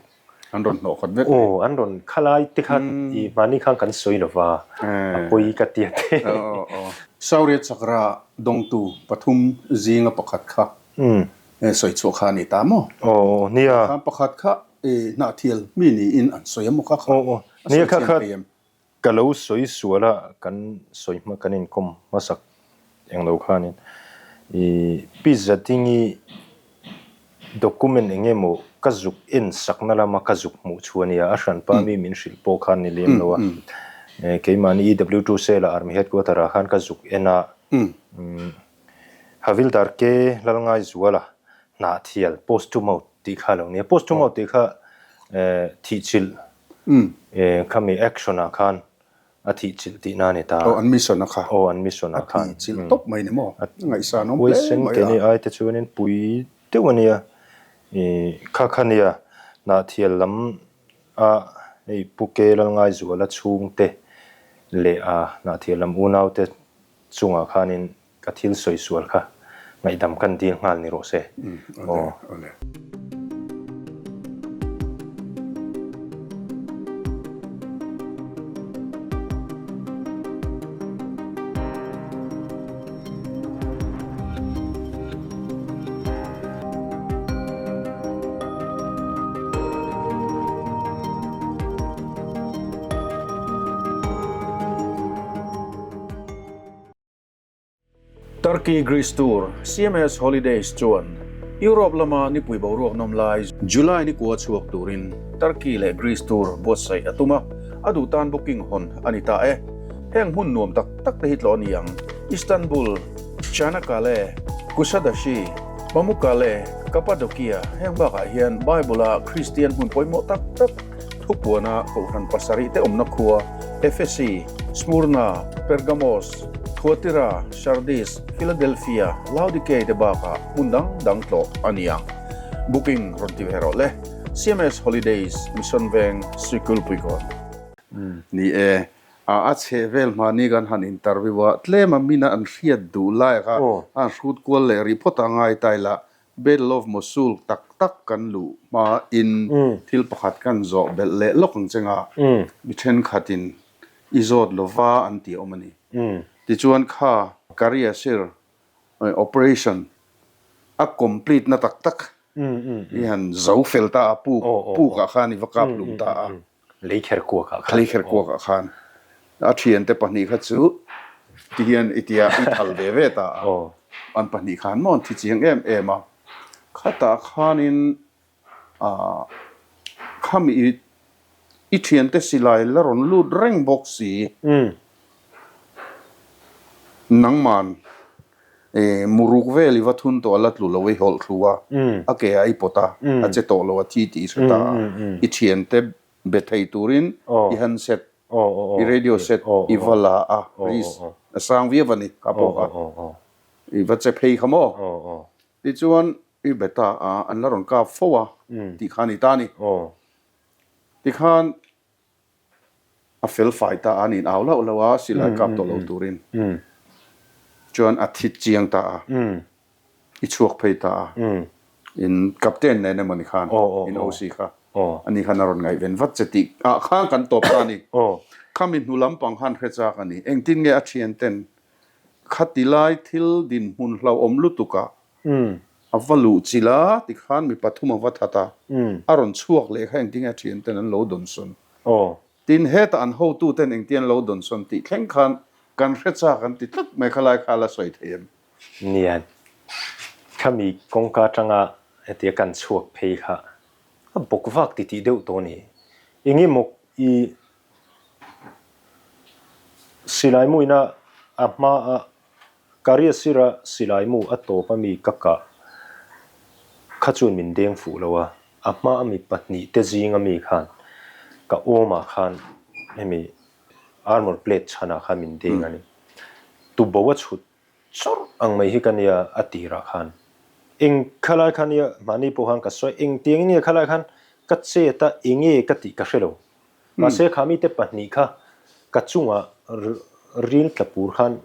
An rawn hnawh khat vek. Aw, an rawn khalai te kha i mahni khan kan sawi lo va, a pawi ka tia te. Saurya Chakra dawngtu pathum zinga pakhat kha sawi chhuah kha a ni ta maw? Aw, nia. Khan pakhat kha hnahthial mi niin an sawi a maw kha kha? Aw, aw. Nia kha kha Ka lo sawi sual a, kan sawi hma kan inkawm hmasak eng lo khanin i Pi Zadingi document eng emaw ka zuk en sakna lama ka zuk hmuh chu a nia, a hranpa mi min hrilh pawh khan ni lem lo a, keimahni EW2 cell ah Army Headquarter ah khan ka zuk en a, Havildar K Lalngaizuala Hnahthial post to mouth tih kha a lo nia, post to mouth tih kha thihchilh Khami action ah khan a thih chilh tihna a ni ta. Aw an mission a kha. Aw an mission ah khan. A thih chilh tawp mai ni maw? Ngaihsan awm hle mai a. Huaisen keini ai te chuanin pui deuh a nia. Kha kha nia Hnahthial lam a hei Pu Ke Lalngaizuala chhungte leh a Hnahthial lam unaute chungah khanin Ka thil sawi sual kha ngaihdam kan dil nghal ni rawh se. Aw. Awle. Turkey Greece Tour, CMS Holidays chuan Europe lama nipui boruak nawm lai July ni kua chhuak turin Turkey leh Greece Tour buatsaih a tum a, a duh tan booking hawn a ni ta e. Heng hmun nuam tak tak te hi tlawh a ni ang, Istanbul, Çanakkale, Kusadasi, Pamukkale, Cappadocia heng bakah hian Bible-a Kristian hmun pawimawh tak tak Thupuana Kohhran pasarih te awmna khua Efesi, Smurna, Pergamos, Thuatira, Sardis, Philadelphia, Laodikei te bakah hmun dang dang tlawh a ni ang. Booking rawn ti ve rawh le. CMS Holidays, Mission Veng, Suikulpuikawn. Ni e, a chhe vel hmani kan han interview a, tlem a mina an hriat duh lai kha a han hrut kual leh rih phawt a ngai ta ila, Battle of Mosul tak tak kan luh hma in thil pakhat kan zawh belh leh lawk ang chengah mi thenkhatin i zawt lova an ti awm a ni. Tichuan kha Career Sir operation a complete na tak tak i han zo fel ta a, puk puk ah khan i va kap hlum ta a. Lei kher kuak ah khan. Lei kher kuak ah khan a thiante pahnih kha chu ti hian i tia i thal ve ve ta a. An pahnih khan maw an thi chiang em em a. Khatah khanin ah khami i i thiante silai la rawn lut reng bawk si. Nangman muruk vel i va thun tawh a la tlu lo i hawlh thlu a, a ke ah i pawt a, a che tawh lo a thi tih i hre ta a, i thiante be thei turin i handset, i radio set i va la a, A sang viau a ni kha pawh kha. I va che phei kha maw? Tichuan i be ta a, an la rawn kap fo a tih kha a ni ta a ni. Tikhan a fel fai ta a, an in au lauh lauh a, silai kap tawh lo turin chuan a thi chiang ta a, i chhuak phei ta a, in captain nen emaw ni khan in OC kha ani khan a rawn ngaihven vat che tih ah khan kan tawp ta a ni. Khami hnu lampang khan hre chak a ni. Engtin nge a thian ten khati lai thil dinhmun hlauhawm lutuk ah A va luh chilh a, tikhan mi pathum a va that a, a rawn chhuak leh kha engtin nge a thian ten an lo dawnsawn? Tin, hetah an hotu ten engtin an lo dawnsawn tih thleng khan kan hre chak an ti tlat mai kha lai kha a la sawi thei em? Nia, khami kawngka atanga hetia kan chhuak phei kha a bawk vak titih deuh tawh a ni. Enge maw i silai muina a hma a Ka riasira silai mu a tawp a mi ka kah kha chuan min deng fuh lo a, a hma a mi pahnihte zing a mi khan ka awmah khan hemi armor plate chhanah khan min deng a ni. Tubo a chhut chawrh ang mai hi ka nia a tirah khan. Eng khalai kha nia mahni pawh khan ka sawi engtiang in nge khalai khan ka chet a enge ka tih ka hre lo. Mahse kha mite pahnih kha ka chungah ril tla pur khan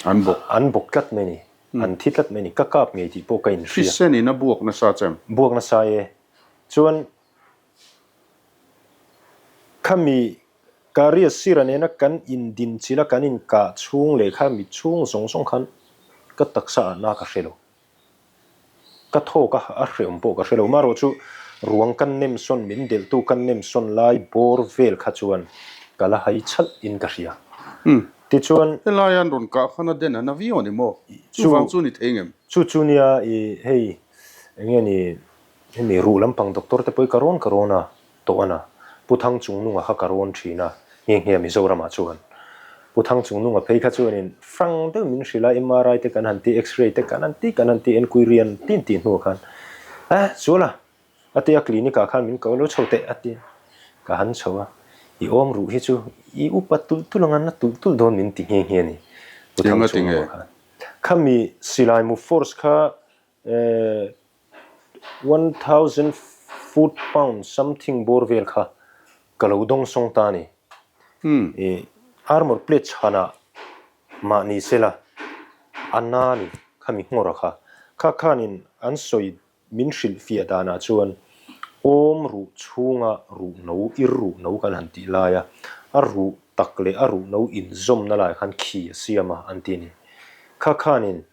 an bawk an bawk tlat mai a ni. An thi tlat mai a ni. Ka kap ngei tih pawh ka inhria. Thisen in a buak nasa chem. Buak nasa e. Chuan khami Kariya sira nena kan indin chila kan inkah chhung leh kha mi chhung zawng zawng khan ka taksa ah na ka hre lo. Ka thawk a, a hreawm pawh ka hre lo. Marawh chu ruang kan nem sawn, min delhtu kan nem sawn lai bawr vel kha chuan ka la hai chhalh in ka hria. Tichuan. Helai an rawn kah khan a den a na viau a ni maw? Chuvang chu ni thei ngem? Chu chu nia i hei eng nge ni hemi ruh lampang doctor te pawh hi ka rawn ka rawn a. Tawh a na. Pu Thangchungnunga kha ka rawn thin a, nghe nghe Mizoramah chuan. Pu Thangchungnunga phei kha chuanin frank deuh min hrilh a, MRI te kan han ti, X-ray te kan han ti, kan han ti, enquiry an ti tih hnuah khan, Eh, chual a, a ti a, clinic ah khan min ko lo chho teh, a ti a. Ka han chho a, i awm ruh hi chu i upa tulh tulh anga na tulh tulh dawn min ti nghe nghe a ni, Pu Thangchungnunga khan. Khami silaimu force kha 1000 foot pound something bawr vel kha ka lo dawng sawng ta a ni. I armor plate chhanah mahni sela a na ni khami nghawra kha. Kha khanin an sawi min hrilh fiah danah chuan awm ruh chhunga ruh no ir ruh no kan han tih laia a ruh tak leh a ruh no inzawmna lai khan khi a siam a an ti a ni. Kha khanin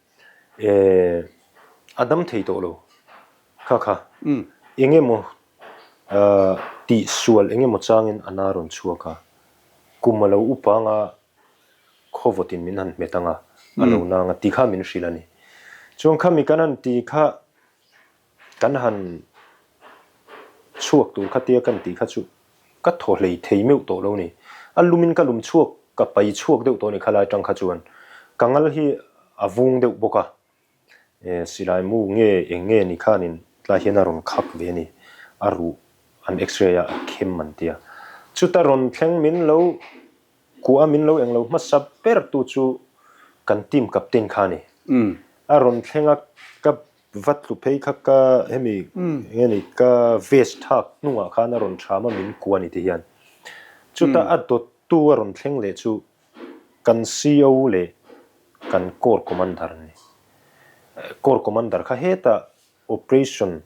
Eh, a dam thei tawh lo. Kha kha. Eng emaw tih sual eng emaw changin a na rawn chhuak a. Kum a lo upa anga khawvawtin min han hmet anga a lo nang a ti kha min hrilh a ni. Chuan khami kan han ti kha Kan han chhuak tur kha tia kan tih kha chu ka thaw hlei thei meuh tawh lo ni. A lumin ka lum chhuak, ka pai chhuak deuh tawh ni khalai tang kha chuan. Ka ngal hi a vung deuh bawk a, e silai mu nge eng nge ni khanin tlai hian a rawn khak ve a ni. A ruh an x-ray a a khem an tia. Chuta rawn thleng min lo Kuah min lo englo hmasa ber tu chu kan team captain kha a ni. A rawn thleng a, ka va tlu phei kha ka hemi enge ni ka vest thak hnungah khan a rawn thram a min kuah a ni ti hian. Chuta a dawttu a rawn thleng leh chu kan CO leh kan Corps Commander a ni. Corps Commander kha hetah operation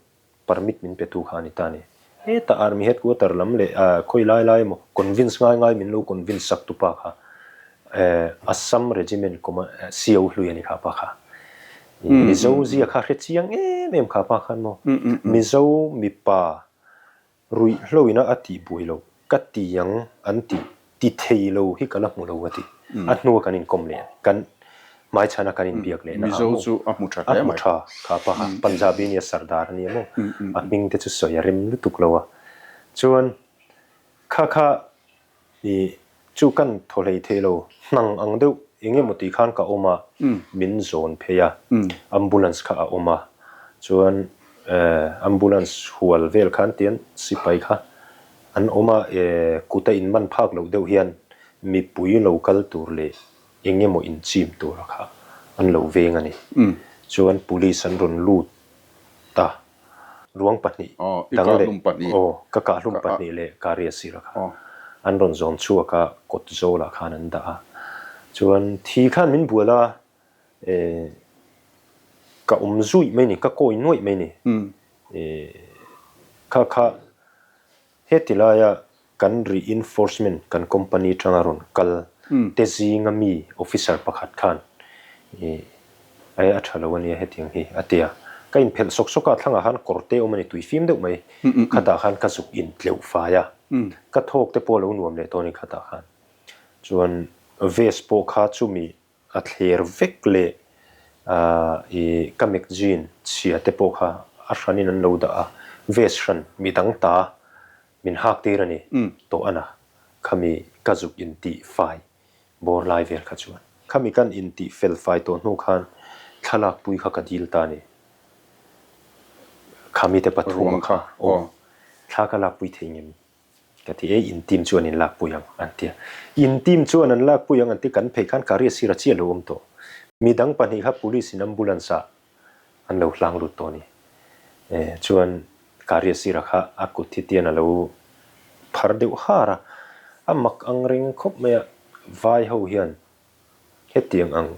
permit min pe tu kha a ni ta a ni. Hetah Army headquarter lam leh khawi lai lai emaw convince ngai ngai min lo convince sak tu pa kha Assam Regiment CO hlui a ni kha pa kha. Mizo zia kha hre chiang em em kha pa khan maw. Mizo mipa Ruihhlo ina a tih buai lo, ka ti ang an ti, ti thei lo hi ka la hmu lo a ti. A hnua kan inkawm leh, kan hmaichhana kan inbiak leh na ah maw? Mizo chu a hmu tha hle mai. A hmu tha kha pa kha, Punjabi nia Sardar a nia maw? A hming te chu sawi a rem lutuk lo a. Chuan kha kha I chu kan thaw hlei thei lo, hnang ang deuh eng emaw tih khan ka awm a, min zawn phei a, ambulance kha a awm a, chuan ambulance hual vel khan tian sipai kha an awm a, kut a inman phak loh deuh hian mipui lo kal tur leh eng emaw inchim tura kha an lo veng a ni. Chuan police an rawn lut ta ruang pahnih dang leh aw ka kahhlum pahnih leh Karia sira kha an rawn zawn chhuak a kawt zawlah khan an dah a. Chuan thi khan min bual a ka awm zuih mai ni ka kawi nuaih mai ni. Kha kha Heti laia kan reinforcement kan company tanga rawn kal te zinga mi officer pakhat khan ih ai a tha lo ania hetiang hi a ti a. Ka inphelh sawk sawk a, thlangah khan kawr te awm a ni tui fim deuh mai. Khatah khan ka zuk intleuh fai a, ka thawk te pawh a lo nuam leh tawh a ni khatah khan. Chuan vest pawh kha chumi A thler vek leh i ka magazine chhia te pawh kha a hranin an lo dah a, vest hran midang ta min hak tir a ni tawh a na, khami ka zuk intih fai bawr lai vel kha chuan. Khami kan intih fel fai tawh hnu khan thlalak pui kha ka dil ta a ni. Khami te pathum kha aw thla ka lak pui thei ngem Ka ti e, in team chuan in lakpui ang an ti a. In team chuan an lakpui ang an ti, kan phei khan Karia sira chiah lo awm tawh. Midang pahnih kha police in ambulance ah an lo hlang lut tawh a ni. E, chuan Karia sira kha a kut hi tian a lo phar deuh har a, a mak ang reng khawp mai a, vai ho hian hetiang ang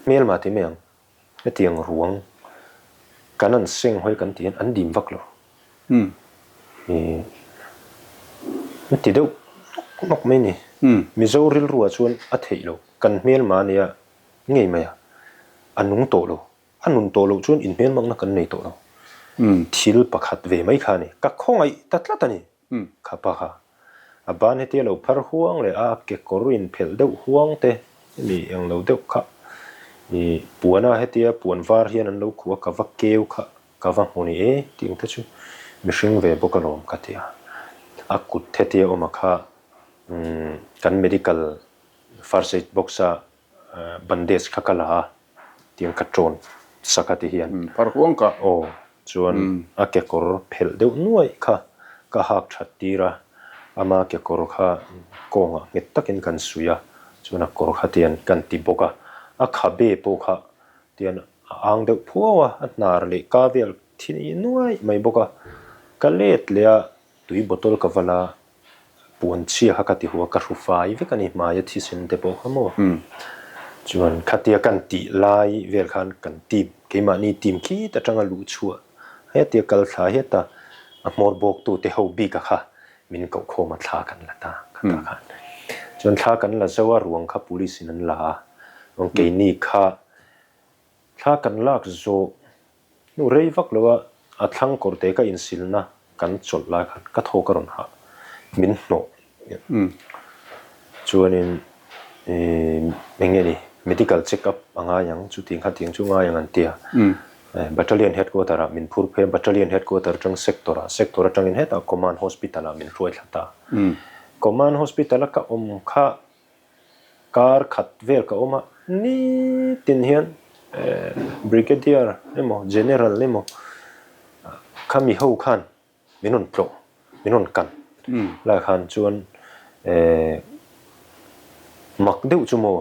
hmelma ti mai ang. Hetiang ruang kan an seng hawi kan tih hian an dim vak lo. Ih an ti deuh nawk nawk mai ni. Mizo rilruah chuan a theih loh. Kan hmelma ania ngei mai a, a nung tawh lo. A nun tawh loh chuan inhmelmakna kan nei tawh lo. Thil pakhat ve mai kha a ni. Ka khawngaih ta tlat a ni. Kha pa kha a ban hetia lo phar huang leh a kekawr in phelh deuh huang te hemi eng lo deuh kha ih puan a hetia puan var hian an lo khuh a ka va keu kha ka va hmu ni e tih ang te chu mihring ve bawk alawm ka ti a a kut hetia awm a kha umm kan medical first aid box a Bandage kha ka la a, tiang ka ṭawn sak a ti hian. Phar huang ka. Aw, chuan a kekawr phelh deuh nuaih kha ka hak ṭhat tir a, ama kekawr kha kawngah nghet takin kan suih a, chuan a kawr kha tian kan ti bawk a, a khabe pawh kha tian a ang deuh phuau a, a hnar leh ka vel thi nuaih mai bawk a, ka let leh a, tui bottle ka va la Puan chhia kha ka ti hua, ka hru fai vek a ni, hmaia thisen te pawh kha maw. Chuan khatia kan tih lai vel khan kan team, keimahni team khit atanga luh chhuah hetia kal thla heta a hmawr bawktu te ho bika kha min koh khawm a thla kan la ta khatah khan. Chuan thla kan la zo a, ruang kha police in an la a, keini kha thla kan lak zawh Hnu rei vak lo a, a thlang kawrte ka insilna kan chawlh lai khan ka thaw ka rawn hah, min hnawh chuanin eng nge ni medical check up a ngai ang chutiang kha tiang chu ngai ang an ti a, Battalion headquarter ah min phur phei a, Battalion headquarter atang sector ah, sector atangin hetah command hospital ah min hruai thla ta. Command hospital a ka awm kha Kar khat vel ka awm a, nitin hian Brigadier emaw General emaw kha mi ho khan min rawn tlawh, min rawn kan lai khan chuan mak deuh chu maw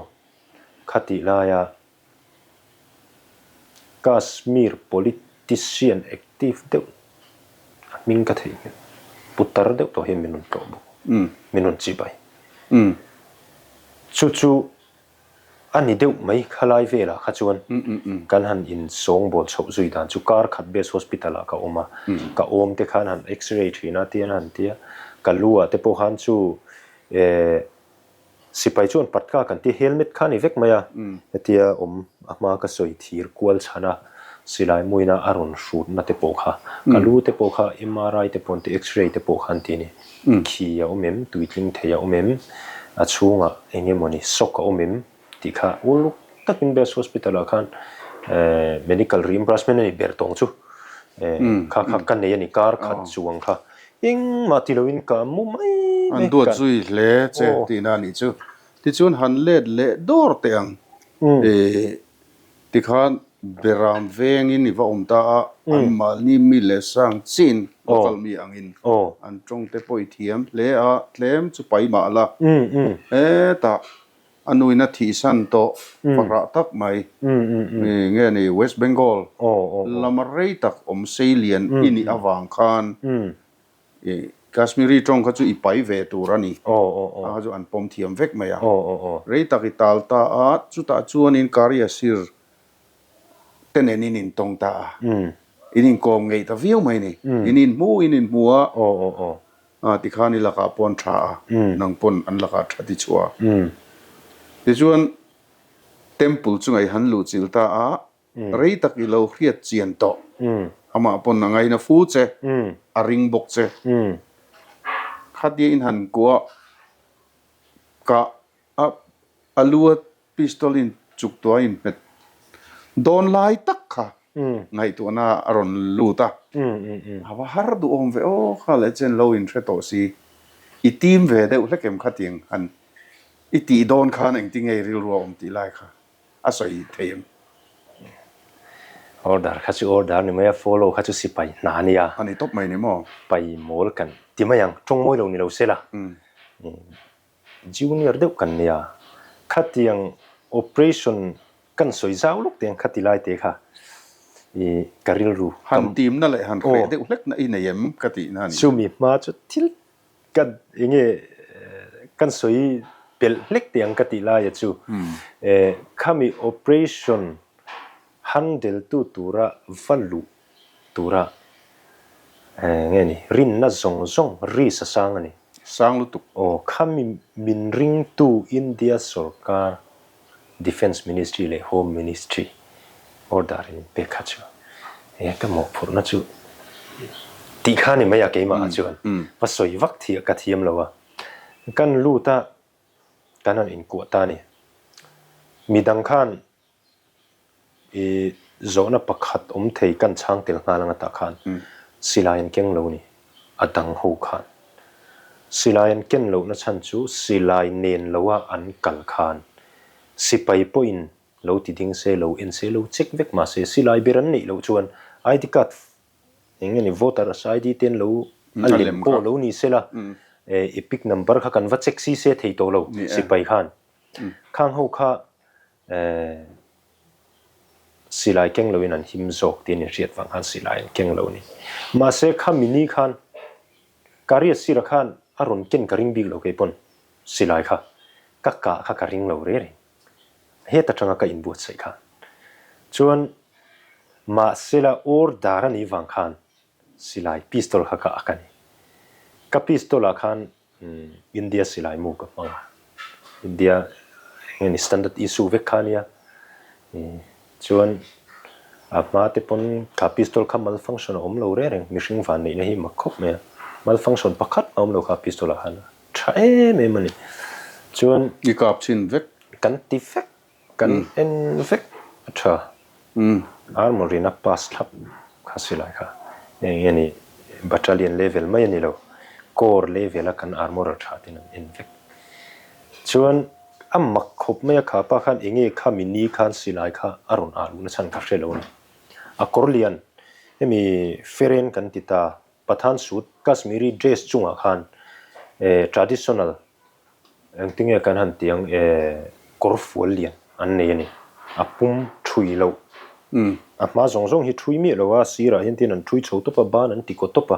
khatih laia Kashmir politician active deuh a hming ka theih hmel putar deuh tawh hian min rawn tlawh bawk, min rawn chibai. Chu chu a ni deuh mai khalai velah kha chuan kan han insawngbawl chhoh zui dan chu kar khat base hospital ah ka awm a, ka awm te khan han x-ray thin a tian a han ti a, ka lu ah te pawh khan chu eh Sipai chuan patka kan ti helmet kha a ni vek mai a, hetia awm a hma ka sawi thir kual chhan a, silai muina a rawn hrutna te pawh kha, ka lu te pawh kha MRI te pawh an ti, X-ray te pawh kha an ti a ni. Khi a awm em, tuitling thei a awm em, a chhungah eng emawni shock a awm em tih kha uluk takin Best Hospital ah khan medical reimbursement a ni ber tawng chu kha kha ka nei a ni, kar khat chuang kha Engmah ti loin ka mu mai mai. An duat zui hle che tihna a nih chu. Tichuan han let leh dawr teh ang. Tikhan Beram vengin i va awm ta a, an mahni mi leh sang chin local mi angin an tawng te pawh i thiam hle a, tlem chu pai mah la. Hetah a nuin a thihsan tawh fahrah tak mai nge ni West Bengal lama rei tak awm sei lian i nih avang khan Kashmiri tawng kha chu i pai ve tur a ni. A kha chu an pawm thiam vek mai a. Rei tak i tal ta a, chutah chuanin Karya sir te nen in intawng ta a. In inkawm ngeih ta viau mai ni. In inhmu in inhmu a. Tikhan i lakah pawh an tha a, nang pawn an lakah tha ti chhuah a. Tichuan temple chungah i han luhchilh ta a, Rei tak i lo hriat chian tawh. Amah pawn a ngaina fu che, a ring bawk che. Khatia in han kuah kah a, a lu a pistol in chuk tuah in hmet dawn lai tak kha ngaihtuahna a rawn lut a. A va har duhawm ve aw kha leh chen lo in hre tawh si. I tim ve deuh hlek em khatiang han i tih dawn khan engtinge i rilru a awm tih lai kha. A sawi thei em? Order kha chu order ni mai a, follow kha chu sipai hna a nia. A ni tawp mai ni maw? Pai mawl kan ti mai ang, tawng mawi lo ni lo se la. Junior deuh kan nia, khatiang operation kan sawi zau lawk te ang khati lai te kha i ka rilru. Han timna leh han hreh deuh hlek na i nei em ka tihna a ni. Chumi hma chu thil Ka enge kan sawi pelh hlek teh ang ka tih laia chu khami operation handle tu tura va luh tura nge ni rinna zawng zawng risk a sang a ni. Sang lutuk. Aw khami min ringtu India sorkar Defence Ministry leh Home Ministry order in pek kha chu he ka mawhphurhna chu tih kha ni mai a keimah ah chuan va sawi vak thiah ka thiam lo a, kan lut a kan han inkuah ta a ni. Midang khan I zawhna pakhat awm thei kan chhang tel nghal anga tah khan silai an keng lo ni, a dang ho khan. Silai an ken lohna chhan chu silai nen loa an kal khan sipai pawhin lo ti ding se, lo en se, lo check vek mah se silai ber an neih loh chuan ID card eng nge ni voter ID te an lo a lem pawh lo ni se la, EPIC number kha kan va check si se thei tawh lo sipai khan. Khang ho kha Silai keng loin an him zawk tih an inhriat vang khan silai an keng lo a ni. Mahse kha mini khan Kariat sira khan a rawn ken ka ring bik lo kei pawn silai kha ka kah kha ka ring lo reng reng. Heta tanga ka inbuatsaih khan chuan mahsela order a nih vang khan silai pistol kha ka ak a ni. Ka pistol ah khan India silai mu ka hmang a, India eng nge ni standard issue vek kha a nia, chuan a hma te pawn kha pistol kha malfunction a awm lo reng reng, mihring van neihna hi mak khawp mai a, malfunction pakhat a awm lo kha pistol ah khan a tha em em a ni, chuan I kap chhin vek. Kan ti vek. Kan en vek a tha. Armory na pass thlap kha silai kha eng nge ni battalion level mai a ni lo, corps level a kan armorer tha ten an en vek. Chuan a mak khawp mai a kha pa khan eng nge kha mini khan silai kha a rawn ah luhna chhan ka hre lo a ni. A kawr lian hemi feren kan ti ta Pathan suit Kashmiri dress chungah khan traditional Engtinge kan han ti ang e, kawr fual lian an nei a ni. A pum thui loh. A hma zawng zawng hi thui miah lo a, sirah hian tin an thui chho tawp a, ban an ti kaw tawp a,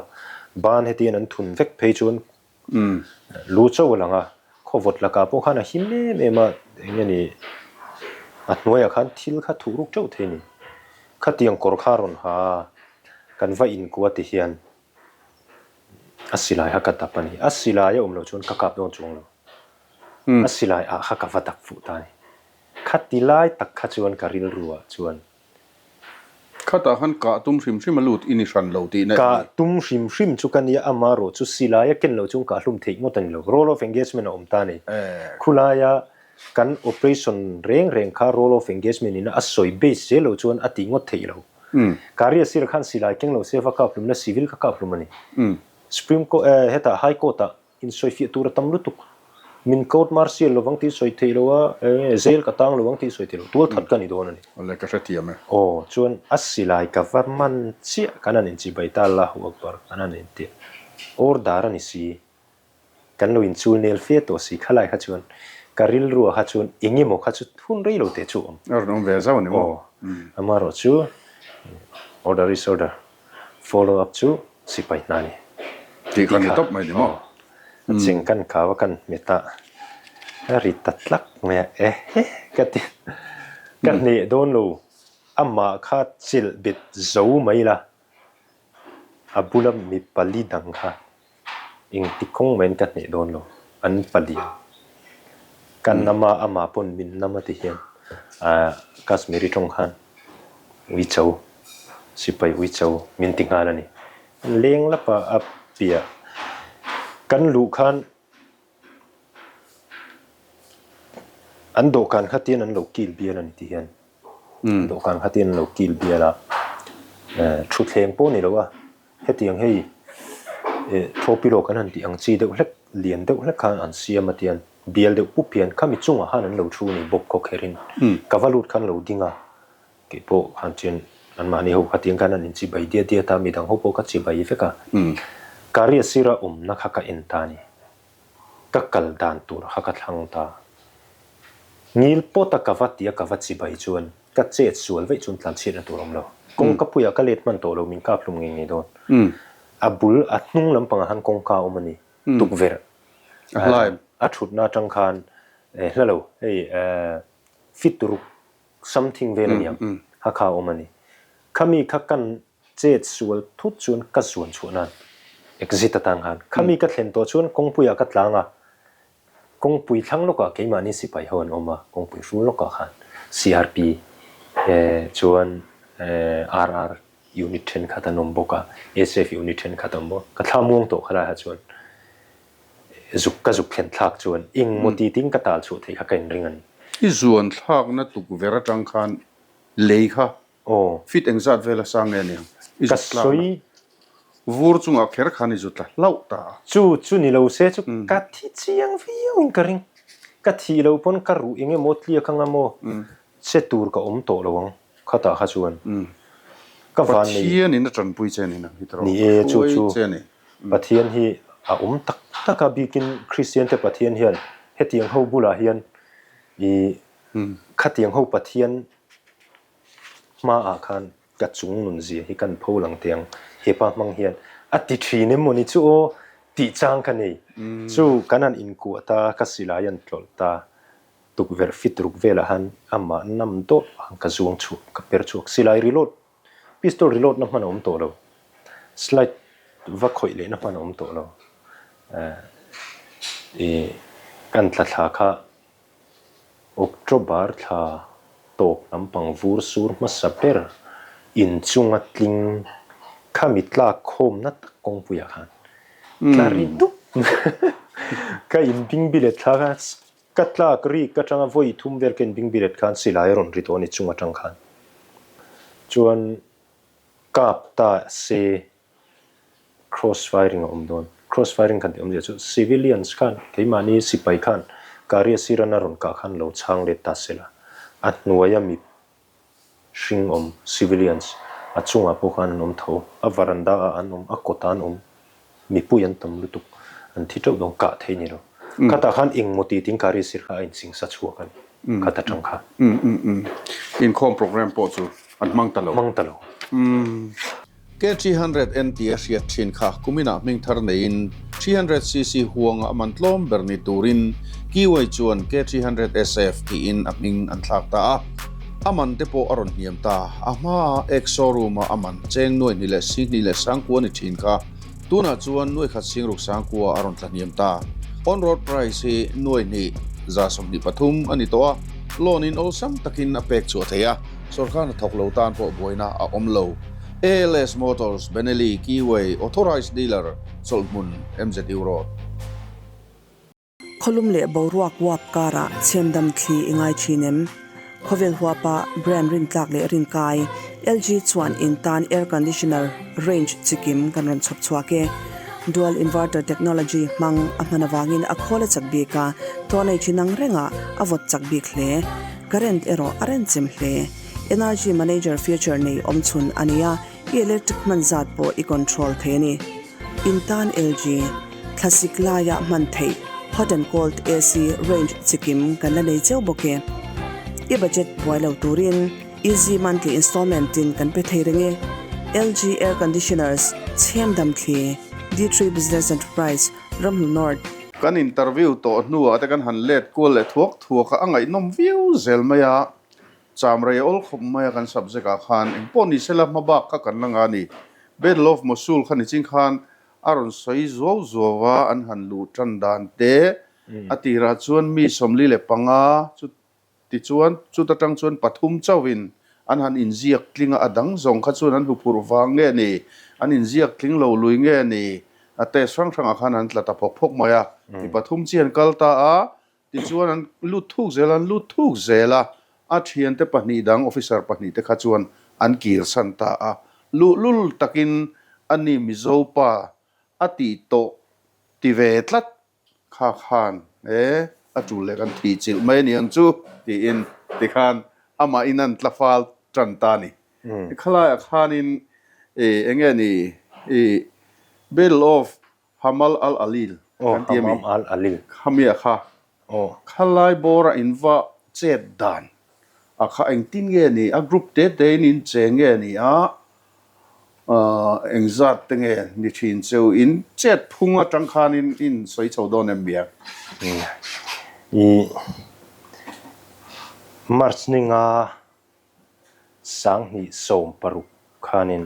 ban hetian an thun vek phei chuan lu chauh a lang a, khawvawt lakah pawh khan a him em em a, eng nge ni, a hnuaiah khan thil kha thuh ruk teuh thei a ni. Khatiang kawr kha a rawn ha a, kan va inkua ti hian A silai kha ka dap a ni. A silai a awm loh chuan ka kap dawn chuang lo. A silai ah kha ka va dap fuh ta a ni. Khati lai tak kha chuan ka rilru ah chuan. Khatah khan kah tum hrim hrim a lut i ni hran lo tihna em ni? Kah tum hrim hrim chu ka nia, amarawh chu silai a ken loh chuan kah hlum theih ngawt a ni lo. Role of engagement a awm ta a ni. Khulaia kan operation reng reng kha role of engagement in a sawi base zel loh chuan a tih ngawt theih lo. Kari a sir khan silai keng lo se va kap hlum na civil ka kap hlum a ni. Supreme Court hetah High Court ah insawifiah tur a tam lutuk. Min court martial lovang tih sawi theih lo a, enge jail ka tang lovang tih sawi theih lo, tual that ka ni dawn a ni. Awle ka hrethiam e. Aw, chuan a silai ka va man chiah kan han inchibai ta Allahu Akbar kan han inti order a ni si. Kan lo inchul nel fe tawh si khalai kha chuan ka rilruah kha chuan eng emaw kha chu hun rei lo teh chu awm. A rawn awm ve zauh a ni maw? Aw, amaherawh chu order is order, follow up chu sipai hna a ni. Tih kha ni tawp mai ni maw? A cheng kan kau a kan hmet a, a ri ta tlak mai a, ehe ka ti ka hneh dawn lo, amah kha chelh bet zo mai la. A bula mi pali dang kha engti kawng maiin ka hneh dawn lo, an palian. Ka nama amah pawn min nama ti hian ahh Kashmiri tawng khan uicho, sipai uicho min ti nghal a ni. Leng lapa a piah kan luh khan an dawhkan kha tian an lo kil bial a ni ti hian. Dawhkan kha tin an lo kil bial a, thutthleng pawh ni lo a, hetiang hei thawpilawk an han tih ang chi deuh hlek, lian deuh hlek khan an siam a tian bial deuh pup hian khami chungah khan an lo thu a ni bawp khaw kherin ka va lut khan lo ding a, kei pawh khan chuan anmahni ho kha tiang khan an inchibai diat diat a, midang ho pawh ka chibai vek a, Kari a sira awmna kha ka en ta a ni. Ka kal dan tur kha ka thlang ta. Ngil pawt a ka va tia ka va chibai chuan ka chet sual veih chuan tlan chhiatna tur a awm lo. Kawngka puiah ka let hman tawh lo min kap hlum ngei ngei dawn. A bul a hnung lampangah khan kawngka a awm a ni. Tukverh a thutna atang khan hla lo hei fit ruk something vel a niang kha kha a awm a ni. Khami kha kan Chet sual thut chuan ka zuan chhuah nan exit atang khan khami ka thlen tawh chuan kawngpuiah ka tlang a, kawngpui thlang lawkah keimahni sipai ho an awm a, kawngpui hrul lawkah khan CRP chuan RR unit thenkhat an awm bawk a, SF unit thenkhat an awm bawk a, ka thla muang tawh khalaiah chuan zuk ka zuk thlen thlak chuan engmaw ti tiin ka tal chhuah theih kha ka inring a ni. I zuan thlakna tukverh atang khan lei kha Aw. Fit engzat vel a sang nge niang? I Ka zut tlak na. sawi. Vur chungah kher khan i zut tla hlauh ta a. Chu chu ni lo se chu ka thi chiang viau in ka ring. Ka thih loh pawn ka ruh eng emaw tliak anga maw che tur ka awm tawh lo ang khatah kha chuan ka van nei. Pathian in a tanpui che ni nang hi tawrh Ni e chu hruai chu che ni. Pathian hi a awm tak tak a bikin Kristian te Pathian hian hetiang ho bulah hian i khatiang ho Pathian Hmaah khan ka chung nun zia hi kan pho lang teh ang, hepa hmang hian a ti thin em mawni chu aw tih chang ka nei. Chu kan han inkuah ta, ka silai an tlawlh ta, tukverh fit ruk velah han amah nam dawt ang ka zuang chhuak, ka per chhuak. Silai reload, pistol reload na hman a awm tawh lo, slide va khawih lehna hman a awm tawh lo. Ih kan tla thla kha October thla tawp lampang vur sur hmasa ber inchunga tling khami tlak khawmna tak kawngpuiah khan tla ri dup ka inbing bilet thla kha ka tlak rik atanga vawi thum vel ka inbing bilet khan silai a rawn ri tawh a ni chung atang khan chuan kap ta se Cross firing a awm dawn. Cross firing khan tih awmzia chu civilians khan keimahni sipai khan Kari a siran a rawn kah khan lo chhang let ta se la, a hnuaia mi hring awm civilians a chungah pawh khan an awm tho, a varanda ah an awm, a kawtah an awm, mipui an tam lutuk, an thi teuh dawn kah thei ni lo. Khatah khan engmaw ti tiin Kari sir kha a insingsa chhuak a ni, khat atang khan. Inkhawm program pawh chu an hmang ta lo. Hmang ta lo. K300N tia hriat thin kha kuminah hming thar neiin 300cc huanga a man tlawm ber ni turin Kiwai chuan K300SF tiin a hming an thlak ta a. A man te pawh a rawn hniam ta. A hmaa X showroom-a a man cheng nuai hnih leh sing hnih leh sangkua ni thin kha tunah chuan nuai khat sing ruk sangkua a rawn tla hniam ta. On-road price hi nuai hnih 24 a ni tawh a, loan in awlsam takin a pek chhuah thei a. Sorkar hnathawk lo tan pawh buaina a awm lo. ALS Motors, Benelli, Keyway, Authorised Dealer, Chawlhhmun, MZU Road. Khawlum leh boruak uap karah chhemdam thli i ngai thin em? Khawvel huapa brand rintlak leh rinkai, LG chuan in tan air conditioner range chikim kan rawn chhawp chhuak e. Dual inverter technology hmang a hman avangin a khawl a chak bik a, thaw nei thin ang rengah a vawt chak bik hle. Current erawh a renchem hle. Energy manager feature nei awmchhun a ni a, i electric hman zat pawh i control thei a ni. In tan LG, thlasik laia hman theih hot and cold AC range chikim kan la nei cheu bawk e. I budget buai lo turin easy monthly installment in kan pe thei reng e. LG Air Conditioners, Chhem Dam Thli, D3 Business Enterprise, Ramhnu North. Kan interview tawh hnuah te kan han let kual leh thuak thuak a, a ngaihnawm viau zel mai a. Cham rei awl khawp mai a kan subject ah khan eng pawh ni sela hma bak kha kan la nga a ni. Battle of Mosul kha nichin khan a rawn sawi zuau zuau a, an han luh tan dan te a tirah chuan mi 45 chu tichuan chuta tang chuan pathum chauhin an han inziak tling a, a dang zawng kha chuan an huphurh vang nge ni, an inziak tling lo lui nge ni, a test hrang hrangah khan an tla ta phawk phawk mai a, mi pathum chi an kal ta a, Tichuan an lut thuk zel a, an lut thuk zel a, a thiante pahnih dang officer pahnih te kha chuan an kirsan ta a. Luhlul takin a ni Mizo pa a tih tawh ti ve tlat kha khan e a tul leh kan thih chilh mai a ni ang chu tiin tikhan amah in an tla fal tan ta a ni. Khalaiah khanin eng nge ni i Battle of Hamal al Alil kan ti a mi? Hamam al Alil. Khamia kha. Khalai bawra in va chet dan a kha engtin nge ni a group te te in in che nge ni a engzat te nge ni thin cheu in chet phung atang khan in in sawi chho dawn em miang? I March ni nga 2016 khanin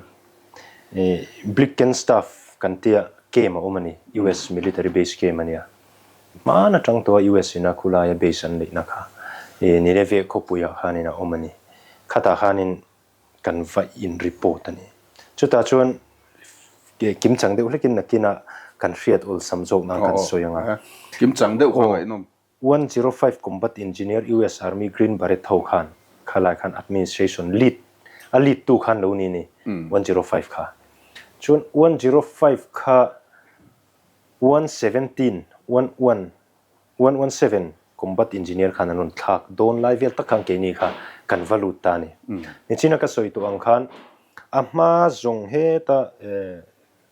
Blickenstaff kan tia camp a awm a ni, US military base camp a nia. Hmaan atang tawha US ina khulaia base an neihna kha Nineveh khawpuiah khanin a awm a ni. Khatah khanin kan va in report a ni. Chutah chuan kimchang deuh hlekin nakinah kan hriat awlsam zawk nan kan sawi ang a. Kimchang deuh kha ngaihnawm. 105 Combat Engineer US Army Green Beret ho khan khalai khan administration lead a lead tu khan lo ni ni 105 kha. Chuan 105 kha 117 one one one one seven Combat Engineer khan an rawn thlak dawn lai vel tak khan keini kha kan va lut ta a ni. Nichina ka sawi tawh ang khan a hma zawng heta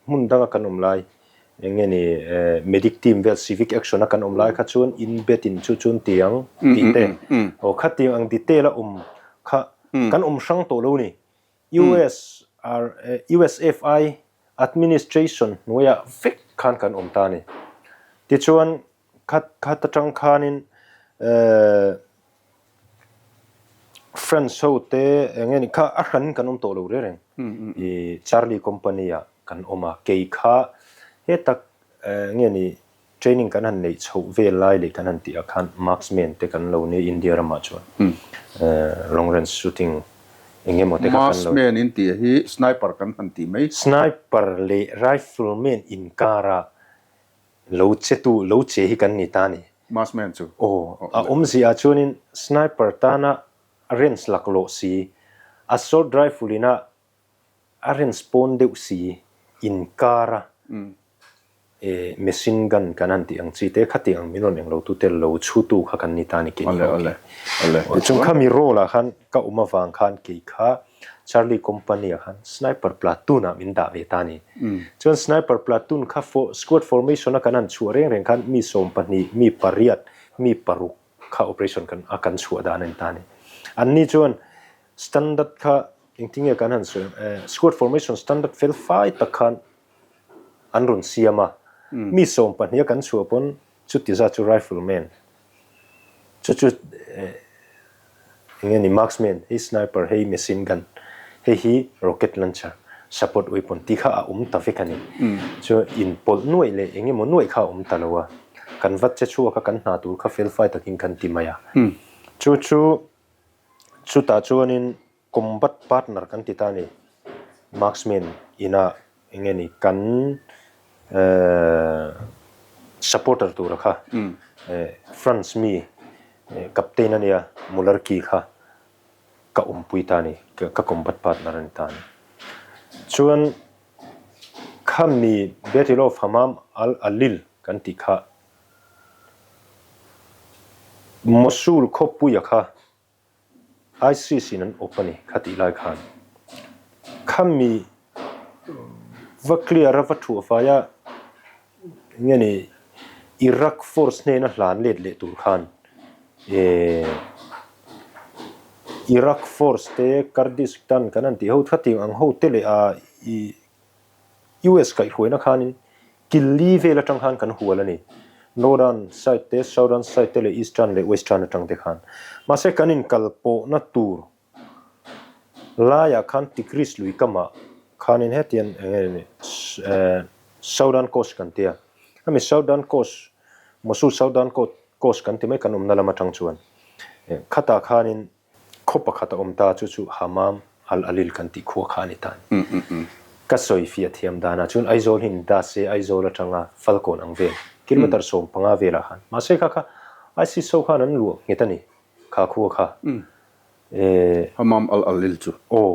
Hmun danga kan awm lai, eng nge ni, medic team vel civic action a kan awm lai kha chuan in bet in chu chuan tiang tih te, aw khatiang ang detail a awm kha kan awm hrang tawh lo ni. US USFI administration hnuaiah vek khan kan awm ta a ni. Tichuan khat khat atang khanin France ho te eng nge ni kha a hran kan awm tawh lo reng reng i Charlie company ah kan awm a kei kha hetak eng nge ni training kan han neih chhoh vel lai leh kan han tih ah khan marksman te kan lo nia India ramah chuan long range shooting eng emaw te kha kan lo Marksman in tih hi sniper kan han tih mai. Sniper leh rifleman inkara Lo che tu, lo che hi kan ni ta ni. Marksman chu. Aw, a awmzia ah chuanin sniper tana a range laklawh si, assault rifle ina a range pawn deuh si inkar a e machine gun kan han tih ang chi te khati ang min rawn englo tu te lo chhu tu kha kan ni ta ni kei ni ho khi. Chung khami role ah khan ka awm avang khan kei kha Charlie Company ah khan Sniper Platoon ah min dah ve ta a ni. Chuan Sniper Platoon kha squad formation a kan han chhuah reng reng khan mi 12, mi pariat, mi paruk kha operation kan a kan chhuah dan a ni ta a ni. Anni chuan standard kha engtinge kan han sawi ang squad formation standard fel fai tak khan an rawn siam a. Mi 12 a kan chhuah pawn chuti zat chu rifleman Chu chu eng nge ni marksman, hei sniper, hei machine gun, hei hi rocket launcher, support weapon tih kha a awm ta vek a ni. Chu inpawlh nuaih leh eng emaw nuaih kha a awm ta lo a, kan vat che chhuak a, kan hna tur kha felfai takin kan ti mai a. Chu chu chutah chuanin Combat partner kan ti ta a ni. Marksman ina eng nge ni kan supporter tura kha France mi captain a nia Mularki kha ka awmpui ta a ni, ka combat partner a ni ta a ni. Chuan. Khami Battle of Hammam al Alil kan tih kha Mosul khawpuia kha ISIS in an awp a ni kha tih lai khan. Khami va clear a va thuah fai a nge ni Iraq force hnena hlan let leh tur khan Iraq force te Kurdistan kan han tih ho kha tiang ang ho te leh a i US kaihhruaina khanin Killi vel atang khan kan hual a ni. Northern side te, Southern side te leh Eastern leh Western atang te khan. Mahse kan inkal pawhna tur laiah khan Tigris lui kamah khanin hetiang eng nge ni Southern coast kan tia. Hemi Southern coast, Mosul Southern coast kan ti mai kan awmna lam atang chuan khatah khanin Khaw pakhat a awm ta, chu chu Hammam al-Alil kan tih khua kha a ni ta a ni. Ka sawi fiah thiam danah chuan Aizawl hi in dah se Aizawl atanga Falkawn ang vel, kilometre 15 velah khan. Mahse kha kha ISIS ho khan an luah nghet a ni, kha khua kha. Hammam al-Alil chu. Aw.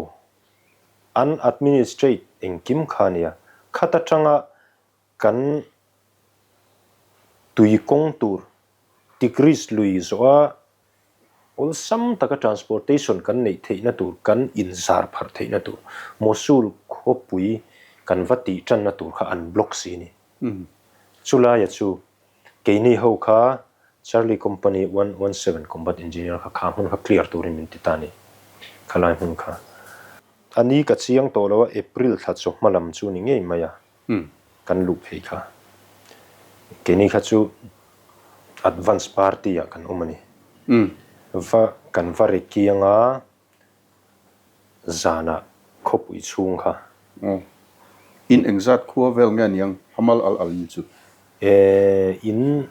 An administrate engkim kha a nia. Khat atanga kan tui kawng tur Tigris lui zawha Awlsam taka transportation kan neih theihna tur, kan inzar pharh theihna tur, Mosul khawpui kan va tih tanna tur kha an block si ni. Chulaia chu keini ho kha Charlie Company 117 Combat Engineer kha kha hmun kha clear turin min ti ta ni, khalai hmun kha. A ni ka chiang tawh lo a, April thla chawhma lam chu ni ngei mai a. Kan luh phei kha. Keini kha chu advance party ah kan awm a ni. Va kan va ri kiang a, zanah khawpui chhung kha. In engzat khua vel nge aniang Hamal al al chu? In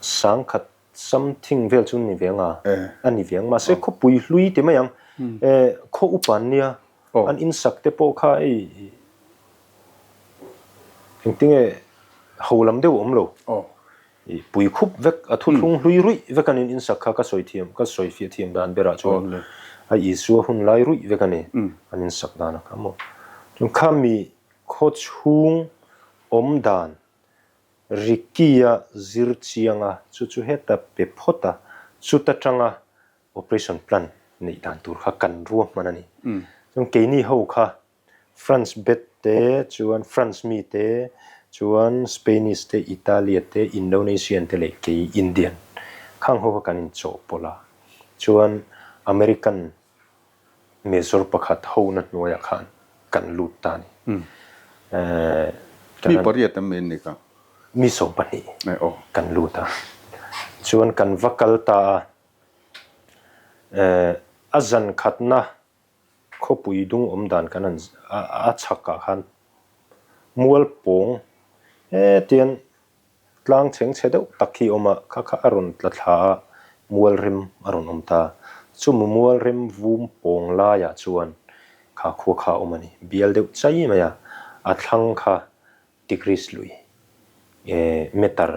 sangkhat Something vel chu ni ve anga a ni ve ang. Mahse khawpui hlui ti mai ang. Khaw upa an nia. An insak te pawh kha hei engtinge ho lam deuh a awm lo. Pui khup vek a thuthlung hlui ruih vek a ni insak kha ka sawi thiam ka sawi fiah thiam dan berah chuan a Isua hun lai ruih vek a ni an insak dan a kha maw. Chuan khami khaw chhung awm dan Ricky-a zir chiang a, chu chu heta pe phawt a, chuta tanga operation plan neih dan tur kha kan ruahman a ni. Chuan keini ho kha France bet te chuan France mi te chuan Spanish te, Italia te, Indonesian te leh kei Indian khang ho kha kan inchawhpawlh a, chuan American Major pakhat hona hnuaiah khan kan lut ta a ni. Mi pariat em in ni kha? Mi 20 kan lut a. Chuan kan va kal ta a, a zan khatna khawpui dung awm dan kan han a chhakah khan mual pawng hetiang Tlang chheng chhe deuh tak hi a awm a, kha kha a rawn tla thla a, mual rem a rawn awm ta. Chumi mual rem vum pawng laiah chuan kha khua kha a awm a ni. Bial deuh chai mai a, a thlang kha Tigris lui meter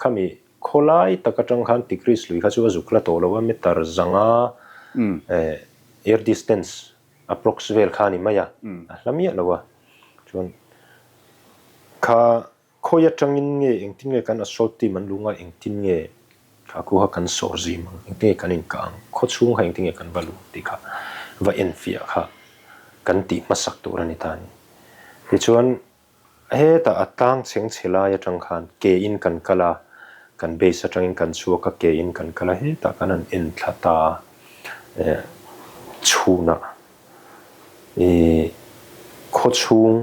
khami khawlai tak atang khan Tigris lui kha chu a zuk la tawh lo a, meter zanga air distance approx vel kha a ni mai a, a hla miah lo a. Chuan kha Khawi atangin nge engtin nge kan assault team an lunga engtin nge kha khu kha kan sawr zim ang, engtin nge kan inkah ang, khaw chhung kha engtin nge kan va luh tih kha va enfiah kha kan tih hmasak tur a ni ta a ni. Tichuan hetah a tlang chheng chhe lai atang khan ke in kan kal a, kan base atangin kan chhuak a, ke in kan kal a, hetah kan han en thla ta a, chhunah ih khaw chhung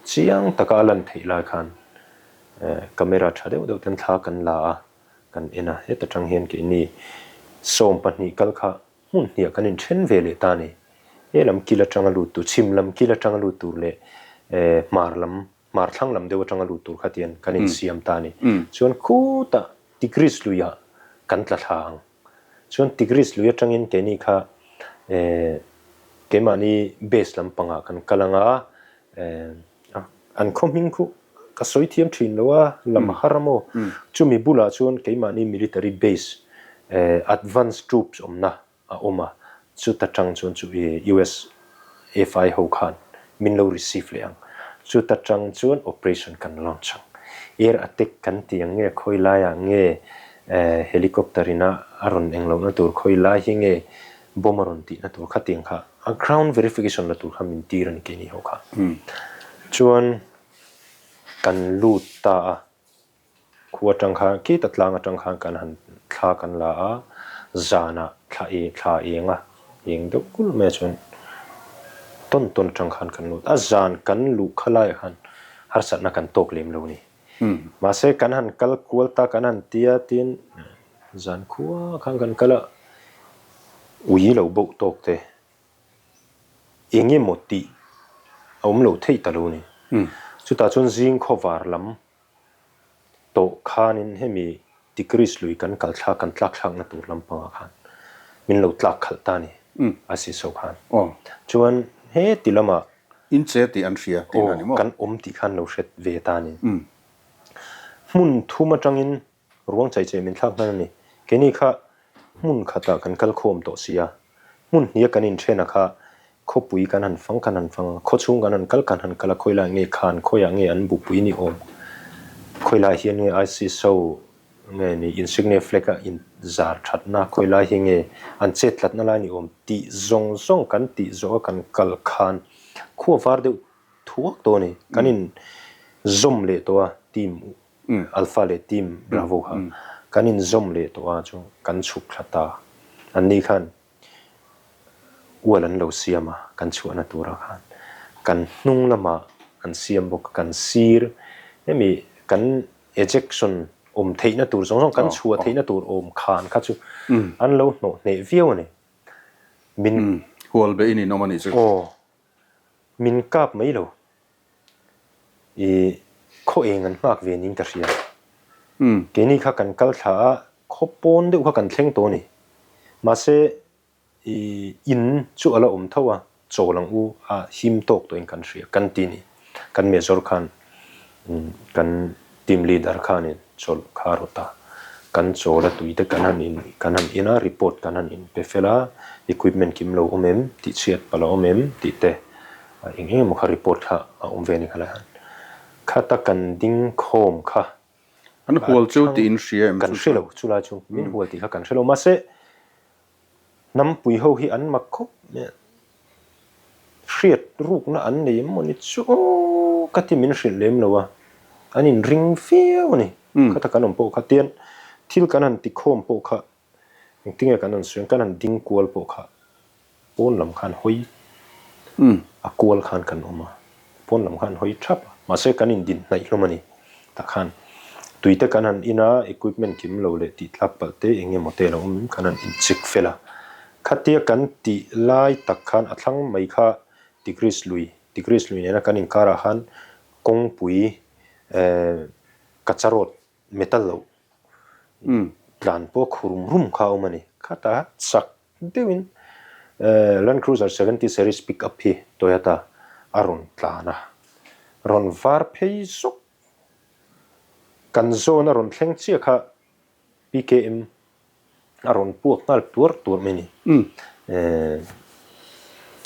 Chiang taka a lan theih lai khan camera tha deuh deuh ten thla kan la a, kan en a, heta tang hian keini 12 kal kha hmun hniah kan inthen ve leh ta a ni. He lam kil atanga lut tur, chhim lam kil atanga lut tur leh hmar lam, hmar thlang lam deuh atanga lut tur kha tian kan insiam ta a ni. Chuan khutah Tigris luiah kan tla thla ang. Chuan Tigris lui atangin keini kha keimahni base lampangah kan kal ang a, an khaw hming khu ka sawi thiam thin lo a, lam har a maw? Chumi bulah chuan keimahni military base advance troops awmna a awm a, chuta tang chuan chu US FI ho khan min lo receive leh ang. Chuta tang chuan operation kan launch ang. Air attack kan ti ang nge khawi laiah nge helicopter ina a rawn eng lohna tur khawi lai hi nge bomb a rawn tihna tur kha tiang kha a ground verification la tur kha min tir a ni keini ho kha. Chuan kan lut ta a. Khu atang khan kita tlang atang khan kan han thla kan la a, zanah thla e thla eng a, eng deuh kulh mai a chuan tawn tawn atang khan kan lut a, zan kan luh kha laiah khan harsatna kan tawk lem lo ni. Mahse kan han kal kual ta kan han tia tin zan khua khan kan kal a, ui lo boh tawk te eng emaw tih a awm lo theih ta lo ni. Chutah chuan zing khawvar lam tawh khanin hemi Tigris lui kan kal thlak kan tlak thlakna tur lampangah khan min lo tlak khalh ta ni a si so khan. Chuan he ti lamah In che tih an hria tih na ni maw? Kan awm tih khan lo hret ve ta ni. Hmun thum atangin Ruang chai chai min thlak hnan a ni. Keini kha hmun khatah kan kal khawm tawh si a, hmun hnia kan inthen a kha khawpui kan han fang kan han fang a, khawchhung kan han kal kan han kal a, khawilai nge khan, khawiah nge an bupui ni awm, khawilai hian nge ISIS ho nge ni insignia flag a in zar thatna, khawilai hi nge an chet tlatna lai ni awm tih zawng zawng kan tih zawh a kan kal khan khua var deuh thuak tawh a ni. Kan in zawm leh tawh a team Alpha leh Team Bravo kha kan inzawm leh tawh a chu kan chhuk thla ta. Anni khan ual an lo siam a, kan chhuahna turah khan kan hnung lamah an siam bawk a, kan sir hemi kan ejection awm theihna tur zawng zawng kan chhuah theihna tur awm khan kha chu an lo hnawh hneh viau a ni. Min Hual be in inawm a nih chu. Aw, min kap mai lo. I khaw eng an nghak ve ning ka hria. Keini kha kan kal thla a, khaw pawn deuh kha kan thleng tawh a ni. Mahse, i in chu a la awm tho a, chawl ang u a him tawk tawhin kan hria, kan ti ni. Kan major khan kan team leader khanin chawlh kha a rawt a, kan chawl a tui te kan han in kan han in a, report kan han in pe fel a, equipment kim lo awm em, tihchhiat palh a awm em tih te. Eng eng emaw kha report kha a awm ve a ni kha lai han. Khata kan ding khawm kha. An hual chu tih in hria em chu? Kan hre lo chu lai chu min hual tih kha kan hre lo mahse hnampui ho hi an mak khawp mai a. Hriat rukna an nei em mawni chu aw ka ti min hrilh lem lo a. An in ring viau a ni. Khata kan awm pawh kha tian thil kan han ti khawm pawh kha Engtinge kan han suih ang, kan han ding kual pawh kha pawn lam khan hawi a kual khan kan awm a, pawn lam khan hawi thap a, mahse kan indin hnaih hlawm a ni. Tah khan tuite kan han in a, equipment kim lo leh tih tlak palh te eng emaw te lo awm in kan han inchik fel a. Khatia kan tih lai tak khan a thlang mai kha Tigris lui, Tigris lui nena kan inkarah khan kawngpui eh kacha road metal loh tlan pawh khu rum rum kha a awm a ni. Khata chak deuhin Land Cruiser 70 series pick up hi Toyota a rawn tlan a, rawn var phei zawk. Kan zawn a rawn thleng chiah kha PKM a rawn puak nghal tuar tuar mai a ni.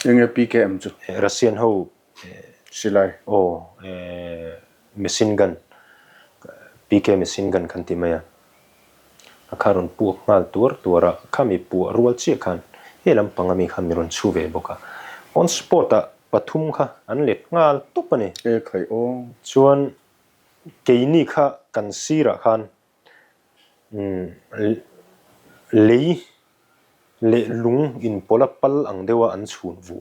Enge PKM chu? Russian ho Silai. Aw, machine gun, PK machine gun kan ti mai a. A kha rawn puak nghal tuar tuar a, khami puah rual chiah khan he lampang ami kha mi rawn chhu ve bawk a. On spot ah pathum kha an let nghal tawp a ni. E khai aw. Chuan keini kha kan sirah khan lei leh lung inpawlh a pal ang deuha an chhun vu,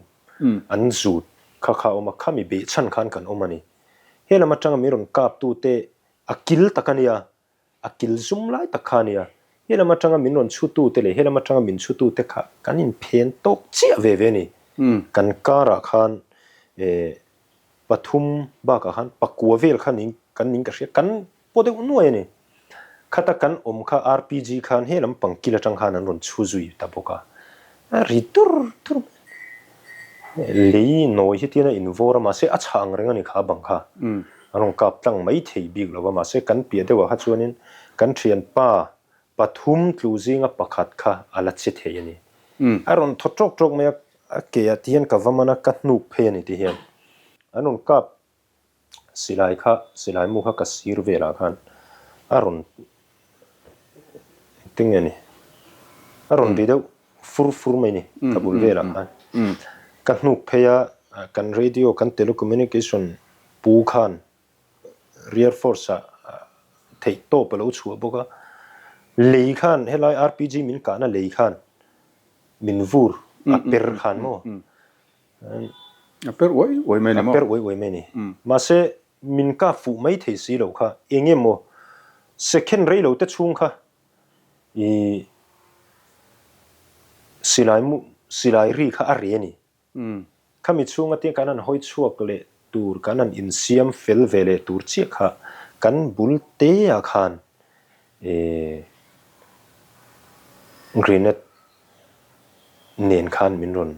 an zut kha kha a awm a, khami beh chhan khan kan awm a ni. He lam atanga min rawn kap tute a kil tak a nia, a kil zum lai tak kha a nia. He lam atanga min rawn chhu tute leh he lam atanga min chhu tute kha kan inphen tawk chiah ve ve a ni. Kan karah khan pathum bakah khan pakua vel kha ning kan ning ka hria, kan Paw deuh nuai a ni. Khata kan awm kha RPG khan he lam pangkil atang khan an rawn chhu zui ta bawk a. A ri tur tur mai. Lei nawi hi tian a invawr a, mahse a chhah ang reng a ni kha bang kha. An rawn kap tlang mai thei bik lo va, mahse kan piah deuhah kha chuanin kan thianpa pathum tlu zinga pakhat kha a la che thei a ni. A rawn thaw tawk tawk mai a, a ke ah ti hian ka va man a, ka hnuk phei a ni ti hian an rawn kap. Silai kha, silai mu kha ka sir velah khan a rawn engtin nge ni, a rawn ri deuh fur fur mai ni ka bul velah khan. Ka hnuk phei a, kan radio, kan telecommunication pu khan rear force ah theih tawp a lo chhuah bawk a, lei khan helai RPG min kahna lei khan min vur a per khan maw. A per uai uai mai ni maw? A per uai uai mai ni. Mahse, min kap fuh mai thei si lo kha, eng emaw second rei lo te chhung kha i silai mu, silai ri kha a ri a ni. Khami chhunga tia kan han hawi chhuak leh tur, kan han insiam fel ve leh tur chiah kha kan bul te ah khan i grenade nen khan min rawn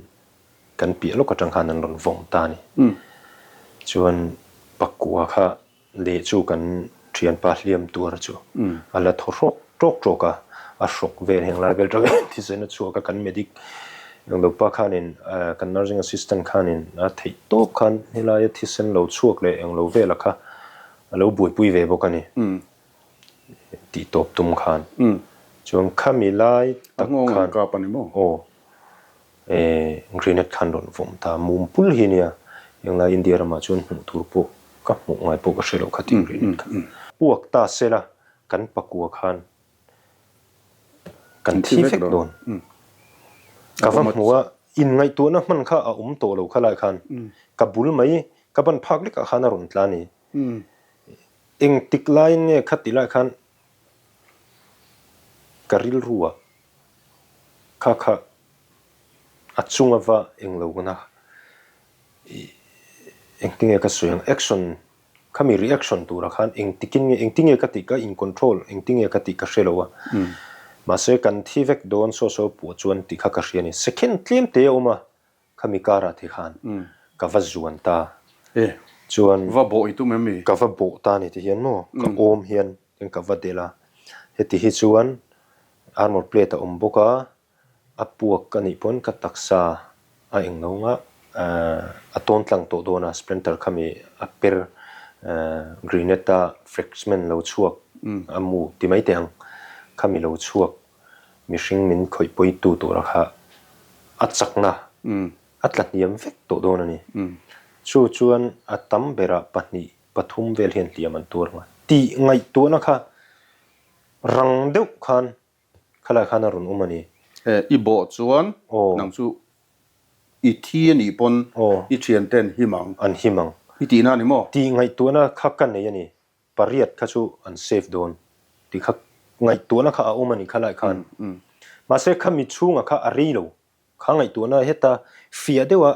kan piah lawk atang khan an rawn vawm ta a ni. Chuan pakua kha leh chu kan thianpa hliam tuar chu a la thaw hrawk tawk tawk a, a hrawk vel heng lai vel tang thisen a chhuak a, kan medic englo pa khanin kan nursing assistant khanin a theih tawp khan helaia thisen lo chhuak leh englo vela kha a lo buaipui ve bawk a ni. Tih tawp tum khan chuan khami lai tak khan aw grenade khan rawn vawm ta mum pul hi nia englai India ramah chuan hmuh tur pawh ka hmuh ngai pawh ka hre lo kha tih grenade kha puak ta sela kan pakua khan kan thi vek dawn ka va hmu a inngaihtuahna hman kha a awm tawh lo khalai khan ka bul mai ka ban phak lekah khan a rawn tla a ni. Engtik laiin nge khati lai khan ka rilru ah kha kha a chunga va englo na engtin nge ka sawi ang action khami reaction turah khan engtikin nge engtin nge ka tih ka in control engtin nge ka tih ka hre lo a mahse kan thi vek dawn saw saw puah chuan tih kha ka hria a ni second tlem te a awm a Khami karah te khan ka va zuan ta. Chuan Va bawh i tum em mi? Ka va bawh ta ni ti hian maw ka awm hian tin ka va delh a. Heti hi chuan armor plate a awm bawk a, a puak a nih pawn ka taksa a eng lo nga a tawn tlang tawh dawn a, splinter khami a per grenade a fragment lo chhuak a mu ti mai teh ang khami lo chhuak Mihring min khawih pawitu tura kha a chakna a tla hniam vek tawh dawn a ni. Chu chuan a tam berah pahnih pathum vel hian hliam an tuar nghal. Tih ngaihtuahna kha rang deuh khan khalai khan a rawn awm a ni. I bawh chuan nang chu i thi a nih pawn i thiante an him ang. An him ang. I tihna a ni maw? Tih ngaihtuahna kha ka nei a ni. Pariat kha chu an safe dawn tih kha ngaihtuahna kha a awm a ni kha lai khan. Mahse khami chhunga kha a rei lo. Kha ngaihtuahna heta fiah deuha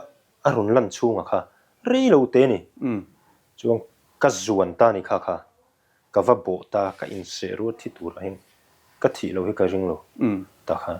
a rawn lan chhunga kha rei lo te ni. Chuan ka zuan ta ni kha kha ka va bawh ta ka inseh ruat thi turah hian ka thih lo hi ka ring lo ta kha.